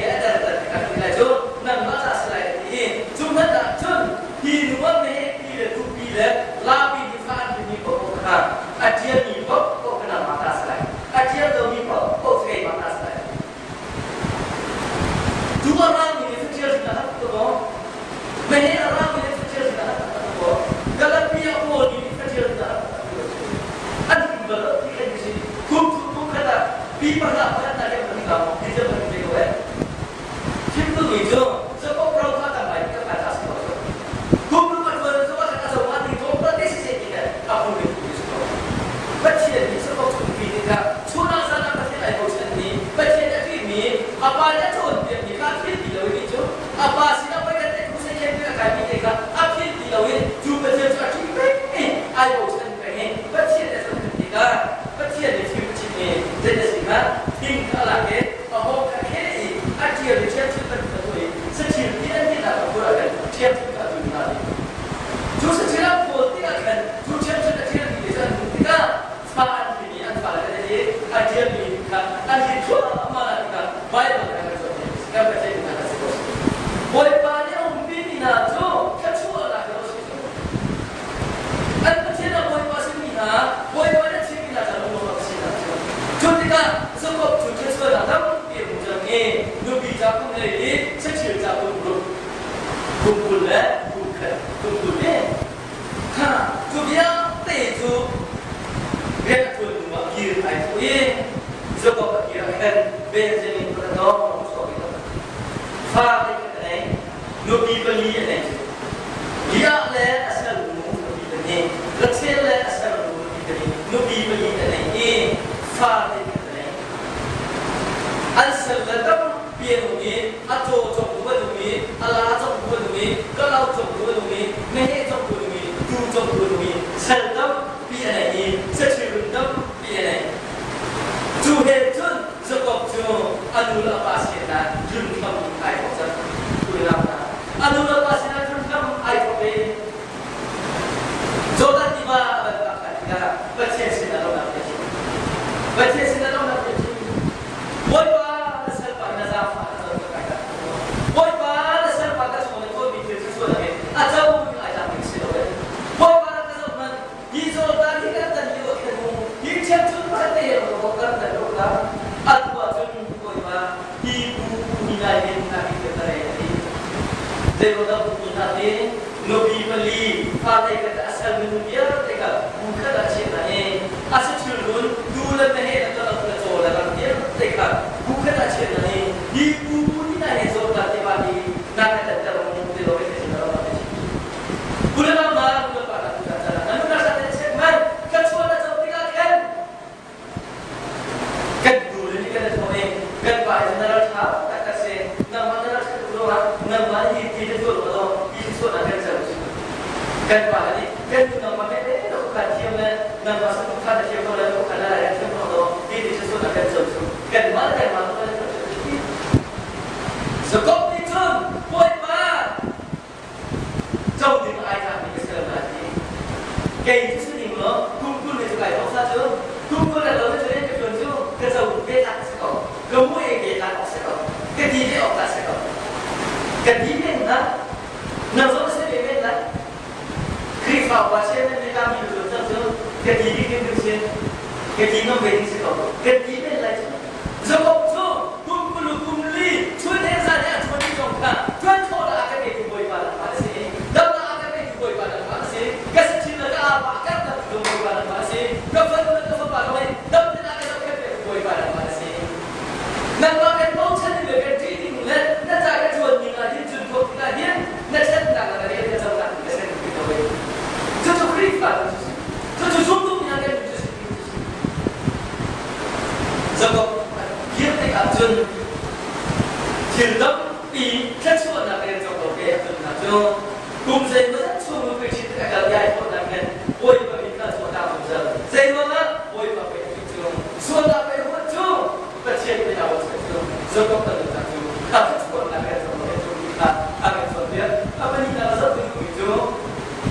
i a ṭialmi kha an hlin thluahmah tikah Baibal kan kan cawnpiak kan Pathian hna kan si ko. Bawipa nih a umpimi hna cu thluachuahnak he si cu. An Pathian ah Bawipa simi hna, Bawipa nih a thimmi hna ca lungrual a si hna cu. Cu tikah Jakob cu thluachuahnak tampi a hmu cang i nupi ca kum lei i saṭil ca kum ruk, kum 20 le kum khat, kum 20 le kha cu vialte cu rian a ṭuan hnu ah kir ai thawh i Jakob a kir ah khan Benjamin kha lawng chuak i fa te khat a nei, nupi pali a nei. Leah le a salnu nupi pahnih, Rachel le a salnu nupi pahnih, nupi pali a nei i fa te khat a nei. An sal le tampi an um i a caw cawktu an um i a la cawktu an um i kalauk cawktu an um i meheh cawktu an um i tuu cawktu an um i sal tampi a nei i saṭhirun tampi a nei. Cu he cun Jakob cu a nu le a pa sinah tlunhram ai thawk cang. A nu le pa sinah tlunhram ai thawk i Jordan tiva a van phak hlan tikah Pathian sinah lawmhnak bia chim. Pathian sinah lawmhnak bia chim. Bawipa na salpa na zaangfah na co ka kai dah. Bawipa na salpa ka chung na tuahmi thil cu sual in a co ai tlak ding si lo e. Bawipa rak ka zoh hmanh. Hi Jordan hi kan tan lio khan mu. Hi ṭhiamchun pakhat te he ro kan tan lo ka. Atu ahcun Bawipa hi pu pu ni nai hin na ki ka re a ti. Zeiruangah pu pu hna ti nupi pali fate khat a sal minung vialte kha bu khat ah chiah hna i a si thilrun tu le meheh le kalauk le caw le rang vialte kha bu khat ah chiah hna i hi pu pu ni nai he Jordan tiva hi na ka tanter mu ti lo ke sin lo te Kulelam na kulepa na kuta cana na nuna sa te chek man ka chuan na chau tikah khan Kan nu le nih kan i thawh i kan pa hi na ral ṭha taktak si, nangmah na ral ṭhat tuk ruangah nangmah hi ti na tuah law ti chuahnak kan ser usih. Kan pa le nih kan nu nangmah he le ukhan thiam le nangmah sa ukhan na thiam ko le ukhan na lai thiam ko law ti ti chuahnak kan ser usih. Kanmah le kanmah tu kan i thawh Jakob nih cun Bawipa co ding ai tlakmi ka si lo na ti. Kei cu si ning law kum 20 le cu kai thawk sa cu kum 20 le lo na cu ka ṭuan cu ka co ve tlak si ko ka mu e ve tlak awk si ko ka ti ve awk tlak si ko ka ti men na nang zong si ve men lai Khrihfa upa chairman le tlangmi lu cang cu ka ti ding ding si ka ti ngam ve ding si ko ka ti men lai cu Jakob cu kum kulu kum li chun he zan he a chuan mi zong kha ṭuan khawh a ka petu Bawipa nangmah na si. Damnak a ka petu Bawipa nangmah na si. Ka sachin le ka apa a karhtertu zong Bawipa nangmah na si. Ka fanu le ka fapa zong hi dam tein a ka zohkhenh petu Bawipa nangmah na si. Nangmah kan bochan le kan ṭih ding le na ca ka ṭuan ning ah hin cun tuah tikah hin na ṭhatnak le na rian ka conak ka sen ti ko. Cucu Khrihfa cu si. Cucu zumtu hna kan cu si. Jakob a kir tikah cun thil tampi thluachuahnak in Jakob he a ton hna cu kum zeimawzat chung nupi ṭhit a kal i ai thawhnak hin Bawipa min kha chuahtak zungzal. Zeiruangah Bawipa pei a cu sualnak pei huat cu Pathian pei a huat cu Jakob kan nunnak cu kha thluachuahnak he Jakob he cu kha a kan cawnpiak. A pahnihnak a zoh ding cu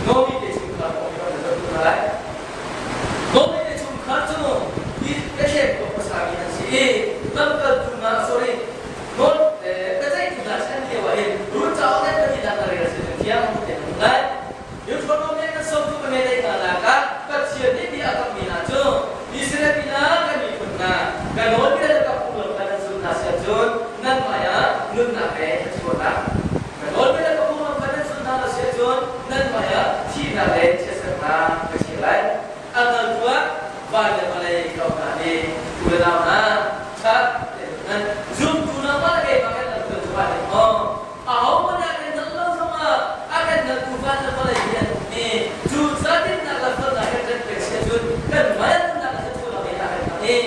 Naomi te chungkhar kong hi kan zoh duh hna lai. Mawmi te chungkhar cu hi Bethlehem khua khuasami an si i lamkaltu hna sorry nawl biaceihtu hna chan lio ah hin Ruth cauk le pahnihnak na rel si cu thiang tein um lai. Deuteronomy kan sawmtu ka mei hna lakah Pathian nih bia a kammi hna cu Israel mi hna kan miphun hna ka nawlbia le ka phunglam kha nan zulh hna si ahcun nan hmaiah nunnak he thluachuahnak ka nawlbia le ka phunglam kha nan zulh hna lo si ahcun nan hmaiah thihnak le chiatsernak ka chia lai. A hngaltu ah van le vawlei ko hna hi u le nau hna ṭhat nan zumtu nangmah le keimah kan lamtu cu van in maw ahohmanh ah kan hngalh lo zongah a kan hngaltu van le vawlei hi an um i cu zatinnak le felnak kan kan pek si ahcun kan hmainak le thluachuahnak he a kan hmang i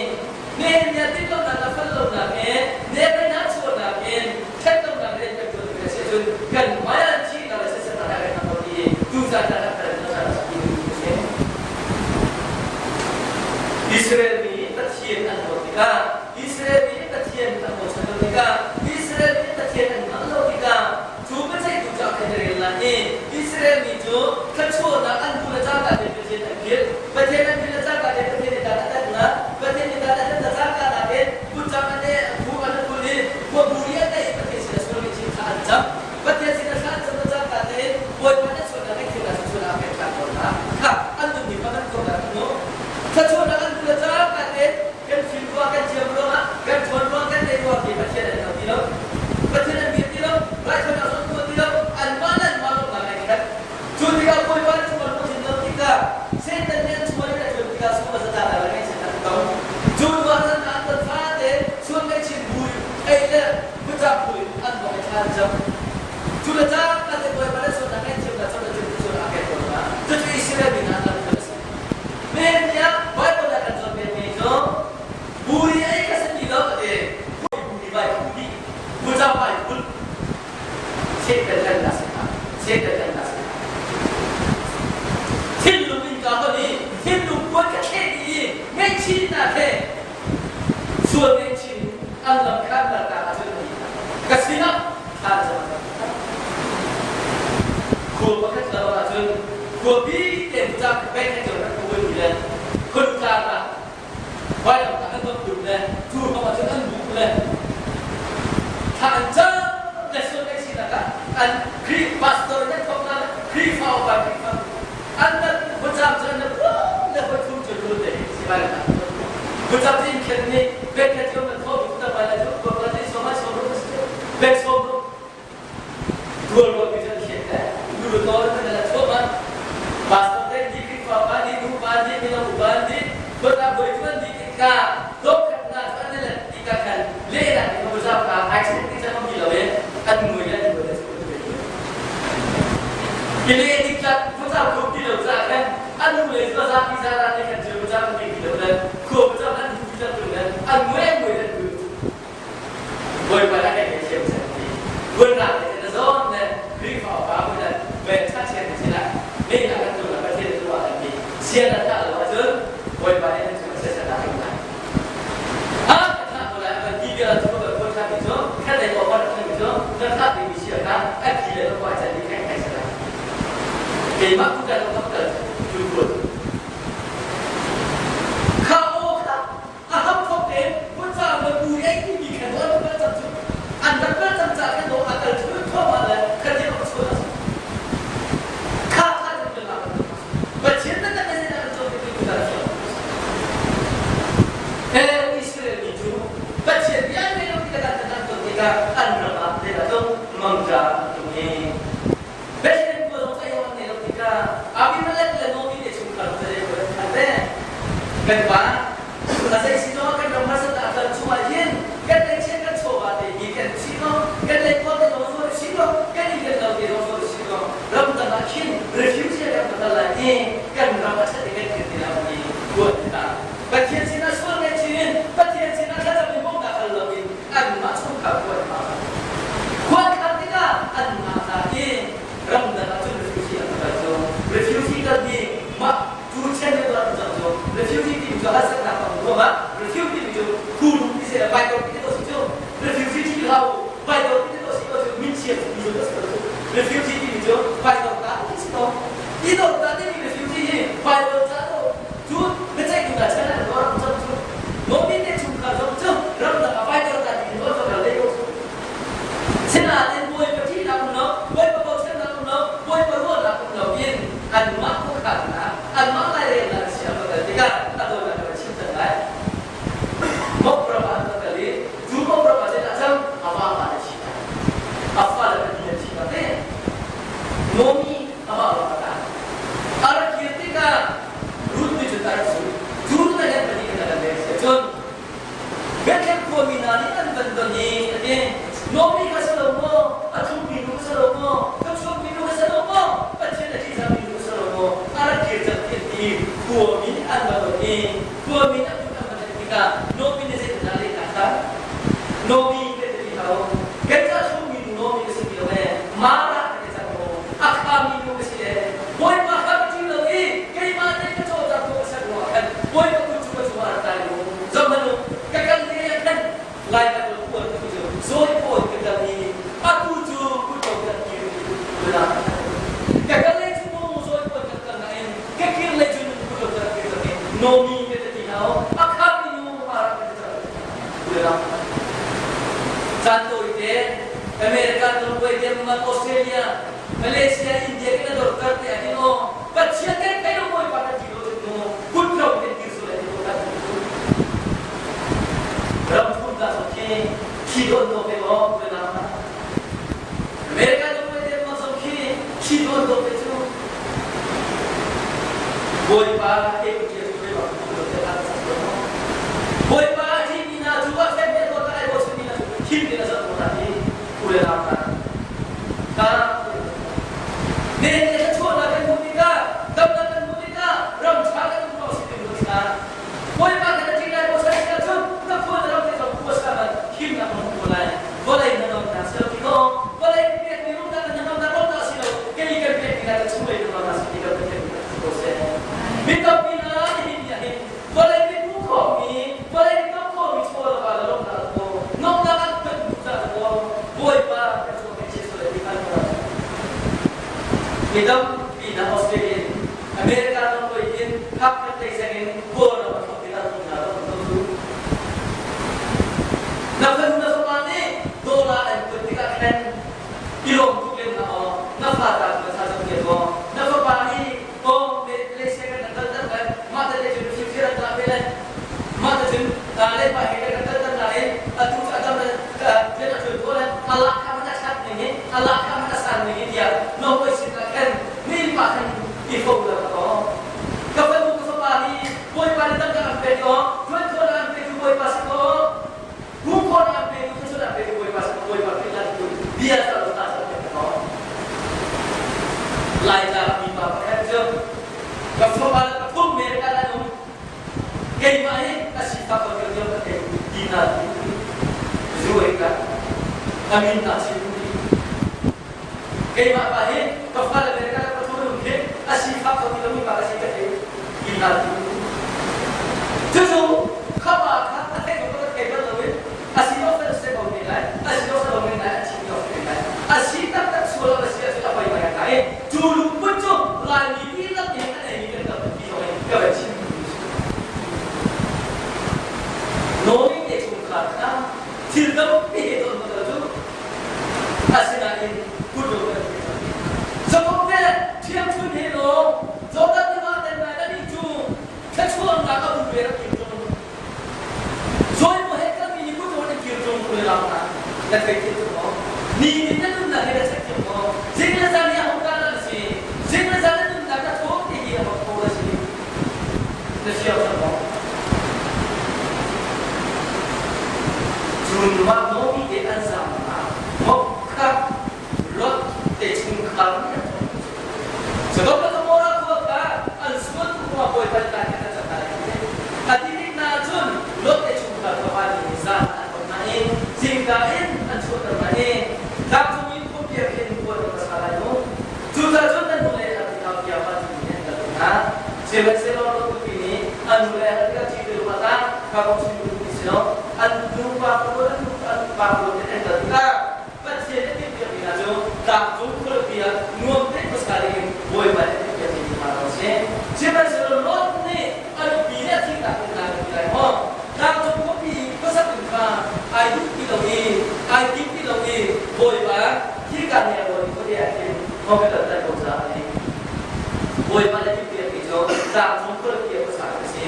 nihin ni ah dinlonak le fellonak he nephainak chuahnak in ṭhatlonak rian kan ṭuan ti si ahcun kan hmaiah thihnak le chiatsernak a kan hmang ko ti tu zan ah kan Israel mi nih Pathian an dawt tikah Israel mi nih Pathian an bochan lo tikah Israel mi nih Pathian an hngalh lo tikah cu biaceihtu cu a kan rel lai i Israel mi cu thluachuahnak an hmuh le cangka tein Pathian an philh Pathian an philh le cangka tein Pathian nih dan a tatnak Pathian nih dan an cam. Cu le cang ka te bawipa le sualnak ngaihthiam na cam le cu cu a pek ko hna. Cucu Israel mi hna an lam a si. Nihin tiang Bible ah kan cawnpiakmi cu buri ei kha si ti lo a ti. Buri vai phu dih. Buca vai phun. Satan kan na si hna. Satan kan na si hna. Thinlung in ka hon i thinlung puan ka thleh dih i ngaihchihnak he sual ngaihchih in an lam kha nak ah cun a ti hna. Ka sinah thla na cam Khua pakhat lo ahcun khuapi te cang pek he cun rak uan le khun tlang ah vailam tah an va phun le cu hong ahcun an bu le thla an cam le sual ngaihchihnak ah an Khrih pastor nan thawk na Khrihfa upa Khrihfa an nan vacam cu an le hoi thum cu rul te si lai la vacam tin khen nih bek khat yo man tho bu ta bai la chu ko la ti so ma so ro si bek so ro dual ro bi chan khen le nu ro to le la tho ma pastor te di Khrihfa pa di nu pa di mino pa di ko ta boi chuan di ka do khat na an le ti ka khan le la ti ko za ka ai chen ti chan mi lo e an mui le an mui le Kile diklat pucau kho ti lo ca khan an nu le cu a zapi zara te khan cu pucau an ti lo le khua pucau an ti lo le an mui an mui an mui Bawipa la kan thiam chan ti buan ra te na zawn le Khrihfa upa bu le ve tha chian ti la ne la kan tu la Pathian tu ah kan ti sian na tha lo ahcun Bawipa nih nan cung siasat a kan lai a tha ko lai a ti bia cu ka ko tha ti cu khat dei ko pa ti cu na tha ti mi sia kha a thi le ko a chan ni khain khai sa keimah ku kan ko kal tu ko kha o kha a ham thok te putsa ma bu ei ti mi khan do an cam chu an rak kal cam cha khan do a kal chu tho ma le kha ti ko chu kha kha ti la Pathian na kan na kan cawm ti tu ta He Israel mi cu Pathian bia ngei lo ti ka kan kan ton tikah an ram ah te la tung mangja an tung i Bethlehem khua zong cai an ngei lo tikah Abimelech le Naomi te chungkhar te an te kan pa a zei si zong kan ram harsat ah kan chungah hin kan lei chiat kan chawva te hi kan si lo kan lei khua te zong zuar si lo kan in kan lo te zong zuar si lo ram dang ah khin refugee kan va kal lai i kan ram a that i kan kir ti lo ti ruat tikah Pathian sinah sual ngai chin Pathian sinah thlacam in bawmhnak hal loin anmah chungkhar khuan kha khuan khan tikah anmah hna hi ram dang ah cun refugee an kal cu refugee kal hi mah tu chen le tuah cang cu refugee timi cu harsatnak tam ruangah refugee timi cu khu ti se vai ko ti to si cu refugee ti hau vai ko ti to si ko cu min chia ti to si ko cu refugee timi cu vai ko ta ti si ko ti to ta timi refugee hi vai ko ta to cu biaceih tu hna chan ah ram cang cu Nomi te chungkhar zong cu ramdang ah vai ko ta ti in ko le ko Sinain Bawipa ṭihnak um lo, Bawipa bochannak um lo, Bawipa ruahnak um loin anmah khuakhannak, anmah lairelnak si an va kal tikah a dawtnak kan chim cang lai. Mok ram ah an va kal i cu mok ram ah zeidah cang a vapa le thi a fale pahnih an thi te. Nomi amah lawng a tang. A rak kir tikah Ruth nih cun a rak zulh. Cu na hen pahnih kan kan leng si cun Bethlehem khuami hna nih an van don i a ti, Naomi kha si lo maw? A tlungmi nu kha si lo maw? Ka chuakmi nu kha si lo maw? Pathian a ṭihzahmi nu kha si lo maw? A rak kir cang ti an ti. Khuami nih an va don i khuami nih an kut an va tlaih tikah Naomi nih zeitindah a lehnak kha? Naomi kan ti hau. Kan ca chungmi nu Naomi ka si ti lo ee. Mara ka ti cang maw? A khami nu ka si ee. Bawipa kha ka ṭih lo i keimah te ka cawlcang khawh a ser ruangah khan Bawipa kut cu ka cungah a rak tlai maw? Zohhmanh u, ka kal ni ah khan lai ka tuan puan tu cu zawi pawn ka kal i atu cu kut lo kan kir i ka kal lei cu mu zawi puan kan kal nain ka kir lei cu nun kut lo kan kir cang i Nomi ka ti hau a khami nu mara ka ti cang caan tawi te America Norway Denmark Australia Malaysia India kan dor te ah hin aw Pathian kan thei lo Bawipa kan ti lo cun mu kut lo kan kir sual ti ko kan ram thum ta so khi thi don do pe maw na America Norway Denmark so khi thi don do pe cu Bawipa he ku tia cu ba ku lo te ta sa ko Bawipa thi mi na cu a fek te ko ta ai bo mi na cu thim te na sa ko ta ti u le na ta. Mi tampi hna Australia in America ram lei in Hakha lei zeng in Kawlram a thawk ti dah hna lo ko cu. Na fanu na fapa nih dollar an kuat tikah khan i lawm tuk len hna aw na fa ta cu na tha cang tiah maw na fapa nih aw Malaysia kan kal tak lai mah te cun fir an kah ve lai mah te cun le pa he kan kal tak nain atu cu a dam rian a ṭuan ko lai a lak kha man a ṭhat ning hi a lak kha man a san ning hi tiah Norway sin ah khan min pa khan i fo la ka aw ka fanu ka fapa hi Bawipa nih tangka an pek aw ṭuan khawn an pe tu Bawipa si ko kum khawn an pe tu thluachuah an pe tu Bawipa si ko Bawipa philh tu bia ta lo ta sa pek aw Laitlang mi pa pakhat cu ka fapa le pathum America an um keimah hi a sifak ko tiu ka thei ti na ti zu ei ka amin na chim ti keimah pa hi ka fale America le pathum um khi a sifak ko ti lo mi pa ka si ka thei ti na ti cucu khapa kha a thei ko ka thei bal lo in a si lo fel se ko te lai a si lo lo men lai a chim lo te lai a si taktak sual a si ahcun a poi ngai ngai cu lungput cu Laimi dihlak nih an eimi kan tam ti zong in ka va chim Nawi te chungkhar kha thil tampi he ton hmasa cu asinain kut lo kan ti cang. Jakob te ṭhiamchun he law Jordan tiva ten lai na nih cu thluachuahnak a um ve rak kir ṭung. Zawi mu he kalmi nih kut in kir ṭung ku le lam na na thei thiam tuk maw? Ni nih na nunnak he na check thiam maw? Zing le zan hi a hong dah na si? Zing le zan na nunnak na thaw ti hi a hong thaw na si? Na fiang cang maw? Cun mah Naomi te an zaamnak mokha Lot te chungkhar nih an thawk. Sodom le Gomorrah khua kha an sual tuk ruangah Bawipa nih dan an cang hna lai ti. A ti tik hna ahcun Lot te chungkhar kha vanmi nih zan an ton hna i zingka in an chuahter hna i tlangcung in khuapi ah khin puan an va sa lai mu. Cucaah cun nan hnulei a ti hau tiah vancungmi nih an kal hna. Sihmanhsehlaw Lot nupi nih a nu le a tia ṭi ruah ah ka kong chim duh ti si lo. An nupa pawl an nupa pawl nih an kal tikah Pathian a timhpiakmi hna cu tlangcung khualipi ah nuam tein khuasa dingin Bawipa nih a timhpiakmi hna a si. Sihmanhsehlaw Lot nih a nupi nih a thihnak in lai ti lai maw? Tlangcung khuapi i khuasak in kha ai duh ti lo i ai tim ti lo i Bawipa thilka nih a rawn i khuate ah khin computer tlai ko caah a ti. Bawipa nih a timhpiakmi cu tlangcung khualipi ah khuasa a si.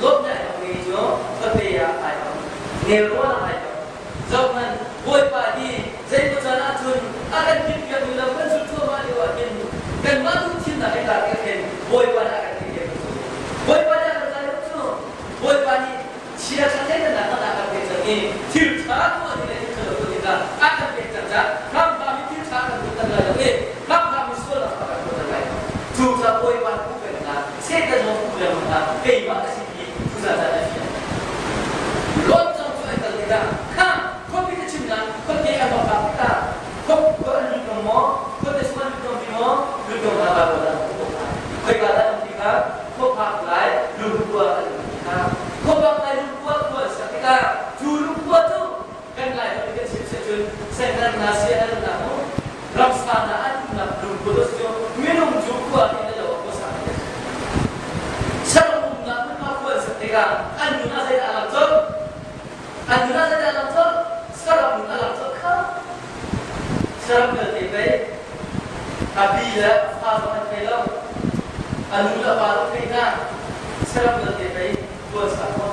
Lot nih ai hmangmi cu khuate ah ai hmang. Nelrawn ah ai hmang. Zohhmanh, Bawipa hi zeimaw caan ahcun a kan timhpiakmi lam kan zulh cuahmah lio ah hin kanmah duhthimnak he kaa khin Bawipa nih a kan timhpiak cu. Bawipa nih a kan zai cu. Bawipa nih chia ṭha thleidannak hna a kan pek cang i thil ṭha tuah ding le thil ṭhalo tuah ding kha a kan pek cang caah hramhram i thil ṭha kan tuahter lai lo i hramhram i sualnak a kan tuahter lai lo. Cu caah Bawipa nih peng Satan zong pu lengmang hna keimah ka si ti tuzan caan a fiang. Lot zong cu an kal tikah kha khuapi ka chimnak khuate an va phak tikah khua an lut ngam maw khuate chung an lut ngam ti maw lut ngam hna Baibal ah an um khoika dah an ti kha khua phak lai lungkua an um ti kha khua phak lai lungkua khua an sak tikah cu lungkua cu kan lai holh kan chim cun sehtan na sian na mu ramsa na an umnak lungput a si cu minung cu khua in le lo khua sa kan si saram umnak hmunhma khua an sak tikah an nun ah zeidah a lang colh an nun ah zeidah a lang colh saram nun a lang colh kha saram vialte pei a bi le a fa zong an thei lo a nu le a pa zong thei hna saram vialte pei khual sa ko.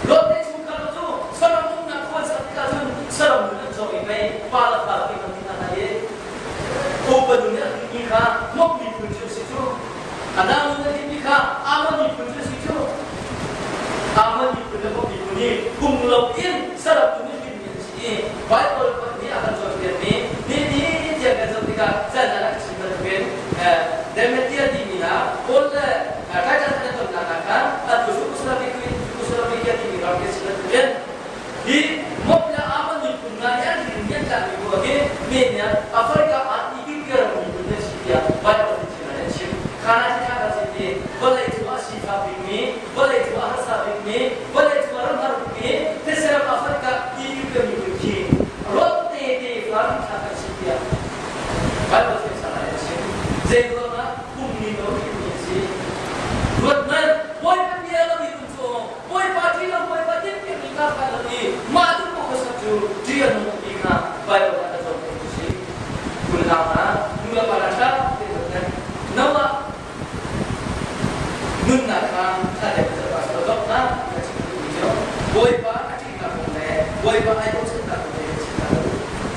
Lot te chungkhar cu saram umnak khual sak tikah cun saram nun an cawng i mei pa le fa ti kan ti hna lai i upa nun nih a hlutmi kha mok miphun cu a si cu. A nau nun a hlutmi kha Ammon miphun cu a si cu. Ammon miphun le mok miphun hi phung lo in saram nun a hlutmi an si i Bible nih a kan cawnpiakmi ni ni tiang kan zoh tikah zan ah a chim bantukin Demetia timi hna Paul le Titus an tonnak ah khan atu cu Yugoslavia timi ram khi a si bantukin hi Mob le Ammon miphun hna nih an rin an tlakmi bu ah hin men Africa ah Ethiopia ram miphun an si tiah Bible nih thil an chim. Khan ah thil kan si ti vawlei cung ah sifak bikmi, vawlei cung ah harsa bikmi, vawlei cung ah ramhar bikmi Thessalon Africa Ethiopia miphun khi rot te te fa thlak an si tiah Bible thiam sang an chim. Zei. Bawipa a ṭihnak kong le Bawipa ai bochannak kong he kan chim hna lo.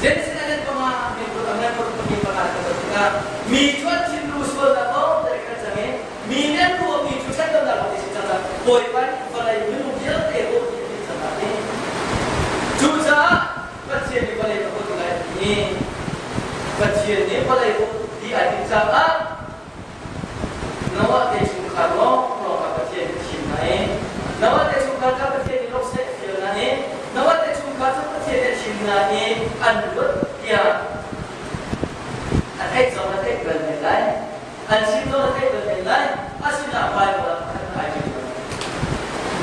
Genesis ah kan panga min ruk a ngan ruk pahnih panga kan zoh tikah mi cu an thinlung sualnak lawng te kan cang i mi nih an ruahmi cu ṭhatlonak lawng te si cang ah Bawipa nih vawlei minung vialte ruah dih a timh cang lai. Cucaah Pathian nih vawlei ka hawt lai ti Pathian nih vawlei hawt ti ai timh caah Noah te chungkhar lawnglawng kha Pathian nih thim hna i Noah te chungkhar kha Pathian nih lawk seh a fial hna i Noah te chungkhar cu Pathian nih a thim hna i an luat tiah a theih zong a theih bal men lai. An chim zong a theih bal men lai. Asinain Baibal ah pakhat ai ṭial lo.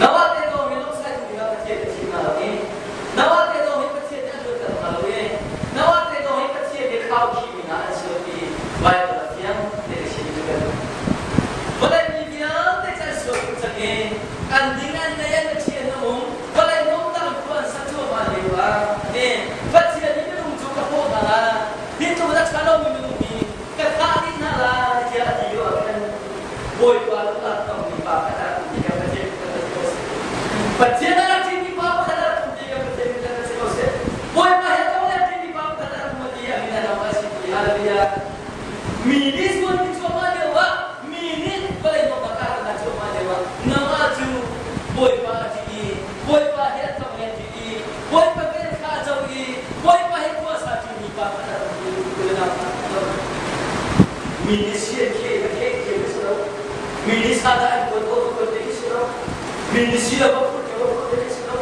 Noah te lawng hi lawmsaitu dingah Pathian nih a thim hna lo i Noah te lawng hi Pathian nih a luatter hna lo i Noah te lawng hi Pathian nih khaukhihmi hna an si lo ti Baibal ah fiang tein a chim cu kan vawlei mi vialte cu an sual tuk cang i an ding an nei an Pathian a um vawlei nuamtak in khua an sak cuahmah lio ah Pathian nih minung cu ka hrawh hna lai hi tluk in a ṭha lomi minung hi ka thah dih hna lai tiah a ti lio ah khan Bawipa lungah tongmi pa pakhat ah um ti kan Pathian kan si ko seh. Pathian a rak ṭimi pa pakhat ah um ti kan Pathian kan si ko seh. Bawipa he tong le ṭimi pa pakhat ah um ti a min a nong a si ti hallelujah. Mi nih sual mi cuahmah lio ah mi nih vawlei nuamnak ah kan cuahmah lio ah nangmah cu Bawipa a ṭih i Bawipa he a tong le ṭih i Bawipa vel kha a co i Bawipa he khua sa ṭimi pa pakhat ah um ti Mi nih si an kheh ka kheh thiam si lo. Mi nih sadah an kuat ko kuat te si lo. Mi nih si lo va phurh te va phurh te si lo.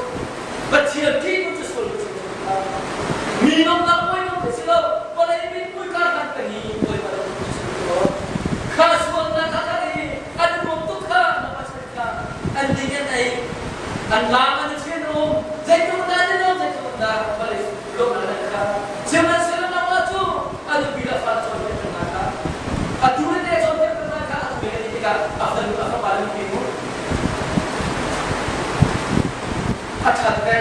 Pathian ṭih nu cu sual cu Mi nomnak poi nom te si lo. Vawlei mit mui kar han ka ni poi ma lo si lo. Kha sualnak kha kha i an nuam tuk kha na pasal kha an ding an ei an lam an thian um zeitluk dah an i zeitluk dah vawlei lawmhnak an kha sihmanhsehlaw nangmah cu a nupi le a fale cawnpiak hna kha a tu le te cawnpiak hna kha a tu le ti tikah a fanu a fapa le nupi mu a ṭhat ve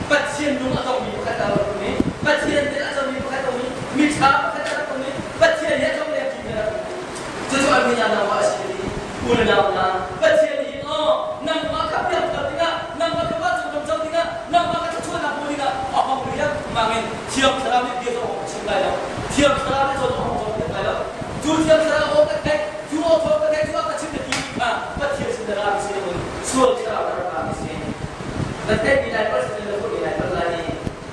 Pathian lung a tongmi pakhat a rak um i Pathian nih a comi pakhat a um i miṭha pakhat a rak um i Pathian he a tong leng ṭimi a rak um cucu a min ah nangmah a si i u le nau hna Pathian nih aw nangmah kha piangthar dingah nangmah kha vancung ram co dingah nangmah kha thluachuahnak hmu dingah a hong riangmang in Thiang Thlarau nih bia zong a hong chim lai lo Thiang Thlarau nih cawn a hong cawnpiak lai lo cu Thiang Thlarau aw ka theih cu aw thawng ka theih cu a ka chim na ti kha Pathian sin na rami si loin sual thlarau na rak rami si na theihmi lai palh si na tuahmi lai palh lai i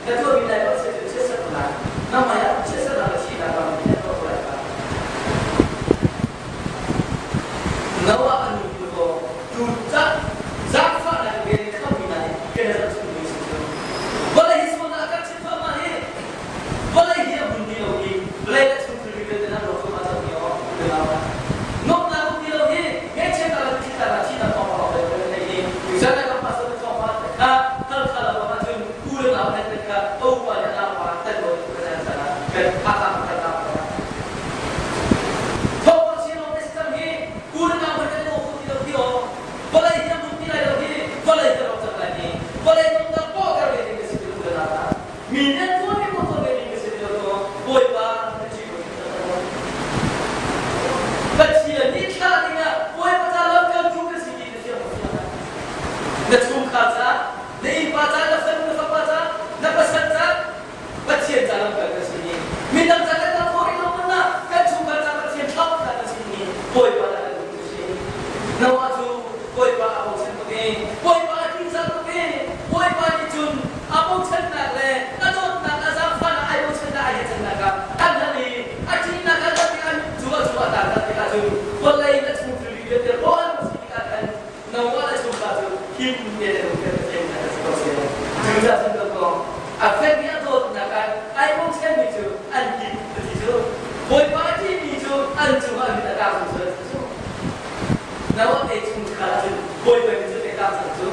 na tuahmi lai palh si cu chiatsernak nangmah ah chiatsernak na thihnak ram in na tuah ko lai kha Noah a nu cu kaw tu zaangfahnak vel in khammi hna nih kan i zohchunhmi si cu. Vawlei hi sualnak a kan chim thluahmah hi vawlei hi a hmun ti lo hi vawlei le chung thilri vialte nan rawk thluahmah cang mi aw u le nau hna. Nuamhnak um ti lo hi ngaihchiatnak le thihnak ah thihnak thawngpang lawng kan thei hi Israel ram pastor na thawngpang te kha hal kha lo bang ahcun u le nau nan kha a upa le a nau pa tan lo kan an caah kan hakam kan nau Thawngpang si lawng te si cang hi u le nau kan lo kho ti lo ti aw vawlei hi a hmun ti lai lo hi vawlei hi rawk cang lai ni vawlei nungnak pawhter ve ding ka si ti lo na mi nih an tuahmi ko tuah ve ding ka si ti lo to Bawipa na ṭih ko Pathian nih thlah dingah Bawipa ca lamkaltu ka si ti na fiang ko fiang na chungkhar ca na innpa ca na fanu na fapa ca na pasal ca Pathian ca lamkal kan si ni midang ca kan kal khawh rih lo hmanh ah kan chungkhar ca Pathian thlah kan si ni Bawipa dah kan duh si Noah cu Bawipa a bochan tuk i Bawipa a ṭihzah tuk i Bawipa nih cun a bochannak le a dawtnak a zaangfahnak ai bochannak ai hechannak ah an hal i a ṭihnak a rat tikah cu a cu a tar tikah cun vawlei na chung thilri vialte rawl an si tikah khan Noah le chungkhar cu him te le um Pathian an si ko seh. Cucaah cun dawkawng a fekmi a dawtnak ah ai bochanmi cu an him a ti cu. Bawipa a ṭihmi cu an cungah a mit a tang zungzal a ti cu. Noah te chungkhar ah cun Bawipa nih cun a tang cang cu.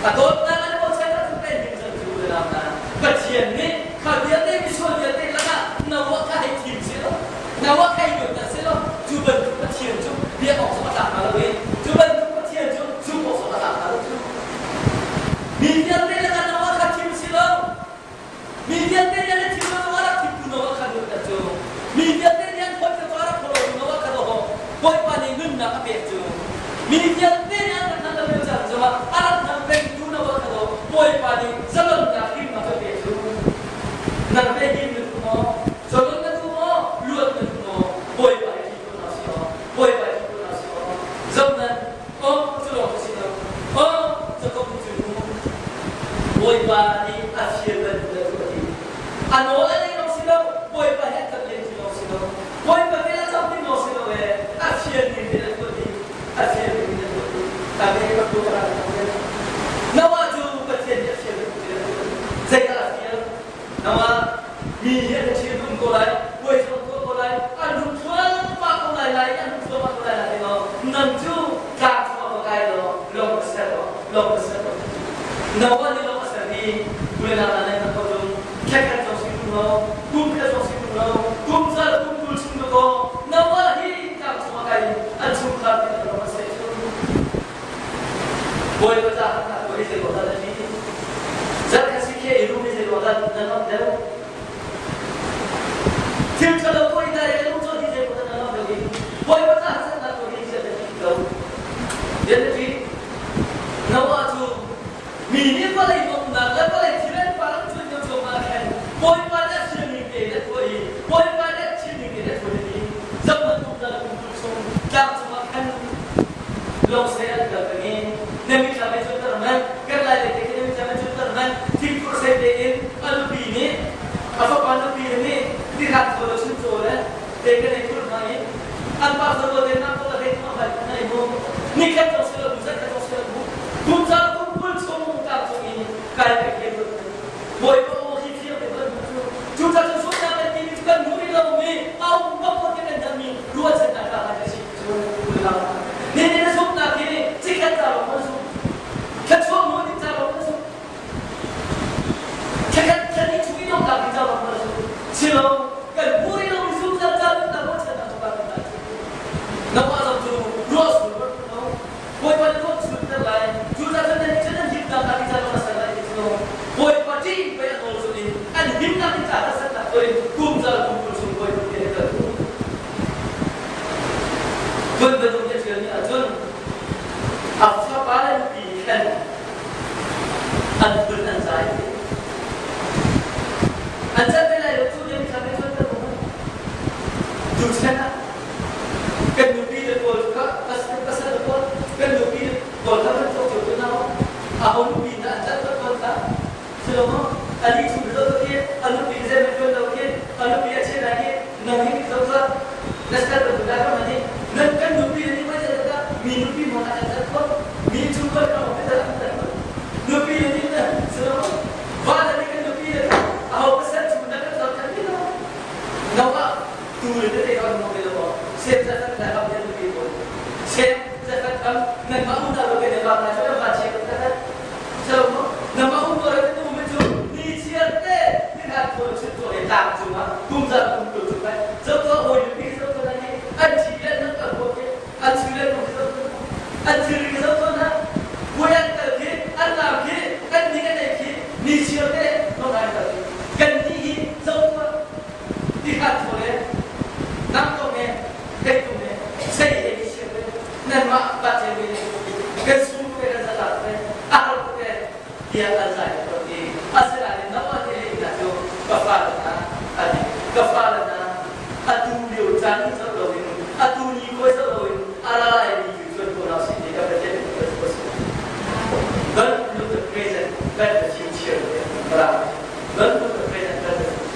A dawtnak an bochan ahcun kan him cang cu na nau hna. Pathian nih kha vialte misual vialte lakah Noah kha hei thim seh law Noah kha hei luat seh law cu bantuk Pathian cu biak awk zong a tlak hnga lo i cu bantuk Pathian cu zumh awk zong a tlak hnga lo cu. Mi vialte lakah Noah kha thim si lo. Mi vialte nih an thim lo Noah rak thimtu Noah kha luat cu. Mi vialte nih an phawt cu a rak phawt lo Noah kha dawh Bawipa nih nunnak a pek cu. Mi vialte nih an rak hngal lo lio caan zongah a rak hngal pengtu Noah kha dawh Bawipa. Bawipa nih a fial bantuk a tuah dih. A nawl a leng lawng si lo, Bawipa he a kap len ti lawng si lo, Bawipa vel a cam ti lawng si lo ee, a fial ning in a tuah dih. A fial ning in a tuah dih. Ta ve rak tuah ra ta ve. Noah cu Pathian nih a fial bantuk in a tuah dih. Zeidah a fial? Noah mi hi an ṭhil um ko lai, puai zong tuah ko lai, an hung thluahmah ko lai lai, an hung thluahmah ko lai lai law, nang cu tlang cungah va kai law lawng va ser law, lawng va ser law. Noah nih lawng a ser i kulelang ah nan ko tung, thlakhat zong si tung lo, kum khat zong si tung lo, kum zal kum kul chung ka kaw, Noah hi tlang cungah kai in an chungkhar nih an lawng a seh cu. Bawipa ca hna ko hi zei ruah dah na ti? Zarkhat si khe i rum hi zei ruah dah na nuamh deuh? Thil ṭhalo tuah i dai le lung caw hi zei ruah dah na nuamh deuh i Bawipa ca harsatnak tuah hi ziah na ti lo? Ziah na ti? Noah cu mi nih vawlei nuamhnak le vawlei thil an par an cuan lio cuahmah ah khan Bawipa nih a thil ning tein a tuah i Bawipa nih a thil ning tein a tuah i zohhmanh kum na kum kul chung tlang cungah khan Lawngsei an kal peng i na mitthlam he cunter hmanh, kan lai lei te khi na mitthlam he cunter hmanh, thingphur sei tein a nupi nih a fapa nupi nih tihrat thaw le chuncaw le te kan ei phur hna i an pa fanu te nak ko le thong vai na i mu ni khat zong si lo bu zat khat zong si lo bu kum ca kum kul chung tlang chung i kai pe khe Bawipa aw hi fiang te kan hmuh cu cu ca cu sualnak kan timi cu kan hmuh rih lomi a um bak ko ti kan hngalhmi ruahchannak kha kan si cu Nihin na zumhnak hi cikhat ca lawng na zumh thluachuah hmuh ding ca lawng na zumh thlakhat thlani chung i donghnak ding ca lawng na zumh silo kan hmuh rih lomi zumhnak ca nunnak ruahchannak cu kan nangmah zong cu ruah sul no Bawipa nih ruah sulter lai cu ca cun nan cun an himnak ding ca lawng na ser lai ti cu Bawipa ṭih pei a nawl zulh in an himnak ding ca harsatnak tuah in kum zal kum kul chung Bawipa bia he kal u. Cun minung nih a ṭialmi ahcun a fapa le nupi nih khan an phun an zai ti. An cat ve lai lo cu bia kha cun kan um. Tuchan ah kan nupi le pawl kha pasal le pawl kan nupi le pawl kha kan cawk cio hna aho nupi dah an cat pawl kha Silo ali chung lo khi a nupi zei man tuan lo khi a nupi a chiah lai khi nang hi zo za na sal ban da ka mani nan kan nupi ni ma ja da mi nupi mo na kan ko mi chung ko ka mo da kan ko nupi ni na silo va da ni kan nupi le a ho pasal chung na kan zo kan ni lo nawa tu le te ka mo ke lo sem za kan da ka nupi ko sem za kan kam nan ma u na lo ke ne ba na cha ba che ka ka Nama um ko le tu mi cu ni chiar te tikhan thawl chit to he tlang cungah kum za kum kul cu kai zo to hawi pi zo to na hi an thi le nan kal ko ke an thi le ko zo to an thil ri zo to na puai an kal khi an lam khi kan ni kan ei khi ni chiar te no ngai kal khi kan ni hi zo to tikhan thawl he nam ko me thei ko me sei he ni chiar te nanmah pa cio nih kan sung te kan zalat te a har te tiah an zai ko ti asinain nangmah te le ina cu ka fale hna ati ka fale hna atu lio caan in zoh loin atu ni koi zoh loin a ra lai mi tu cuan ko hna sih ti ka Pathian nih ka si Don't look the present but the future. Don't look the present but the future.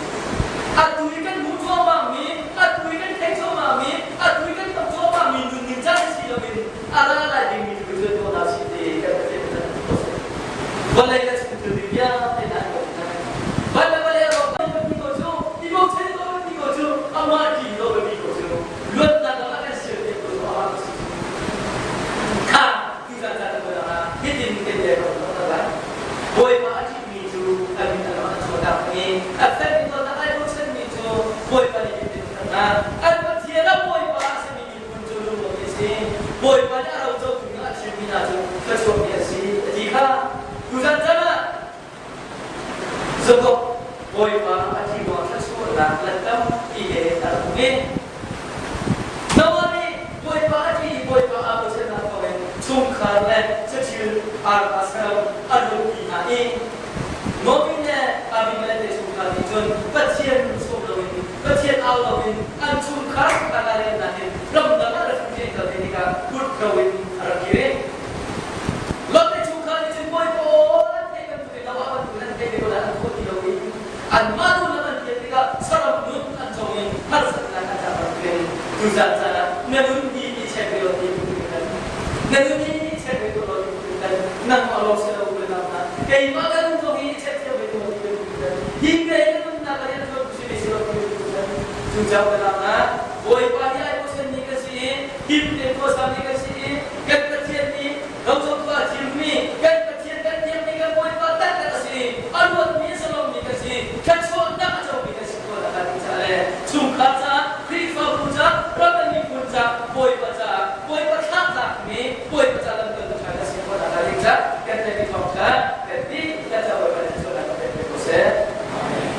Atu i kan hmuh cuahmah mi, atu i kan theih cuahmah mi, atu i kan ton cuahmah mi nunning caan si loin a ra lai dingmi tu cu tuah hna sih ti kan Pathian nih kan tuah sih. Vawlei le chung thil vialte hna an kan Van le vawlei a rawk mi ko cu, i bochan ko mi ko cu, amah ti lo mi ko cu, luatnak lam a kan sial piak ko cu amah ko si. Kha tu zan caan kan ah hitin kan le ko lai. Bawipa a ṭihmi cu a min a lam a chuahnak i a felmi dawtnak ai bochanmi cu Bawipa nih in hna. An Pathian a Bawipa a simi miphun cu lunglawmmi a si. Bawipa nih a roco chung a thimmi hna cu thluachuakmi an si a ti kha. Tuzan caan ah Jakob Bawipa a ṭih ruang thluachuahnak lam tampi he a rak um i Noah nih Bawipa a ṭih i Bawipa aa bochannak thawngin chungkhar le saṭil arpa saram a luatpi hna i Nomi le Abimelech te chungkhar nih cun Pathian sawm loin Pathian au loin an chungkhar kha in ramdang ah refugee an kal ve tikah kut ro in a rak kir i Lot te chungkhar nih cun Bawipa aw an theih bantukin Noah bantukin. Keimah ka nun zong hi i check cio ve ko ti bantuk hi ke ka nunnak a rian ṭuan si ve si lo ti bantuk cu cang ka ah Bawipa hi ai bochanmi ka si i him tein khuasami ka si i kan Pathian nih rocotu a thimmi kan Pathian kan biakmi kan Bawipa taktak a si i a luatmi a zalongmi kan si thluachuahnak a comi kan si ko na ka ti caah le chungkhar caah Khrihfabu caah ram le miphun caah Bawipa caah Bawipa thlahtlakmi Bawipa caah lamkaltu ṭha kan si khawh nakhnga ding caah kan theihmi thawngṭha kan dihlak caah Bawipa nih thluachuahnak kan pek ve ko seh. Amen.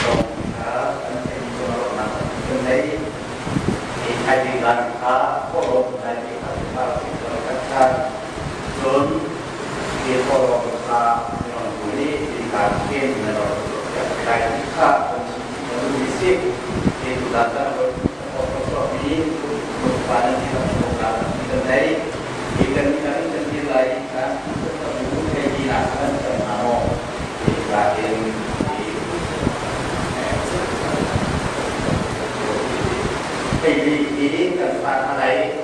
Thawngṭha kan theihmi cungah ruahnak kan nei. Hi thaizing kha kawlrawn laimi kha kan ṭhan. Cun hi kawlrawn kha minung nih innka khin na lai ti kha kan chim na duhmi si. Hi tutan kan chuahmi pa nan ti kan kan nei. Hi kan kan kan ti lai kan thei ti nak kan kan hna maw? Hi ka in hi Hei hi kan fa hna lai.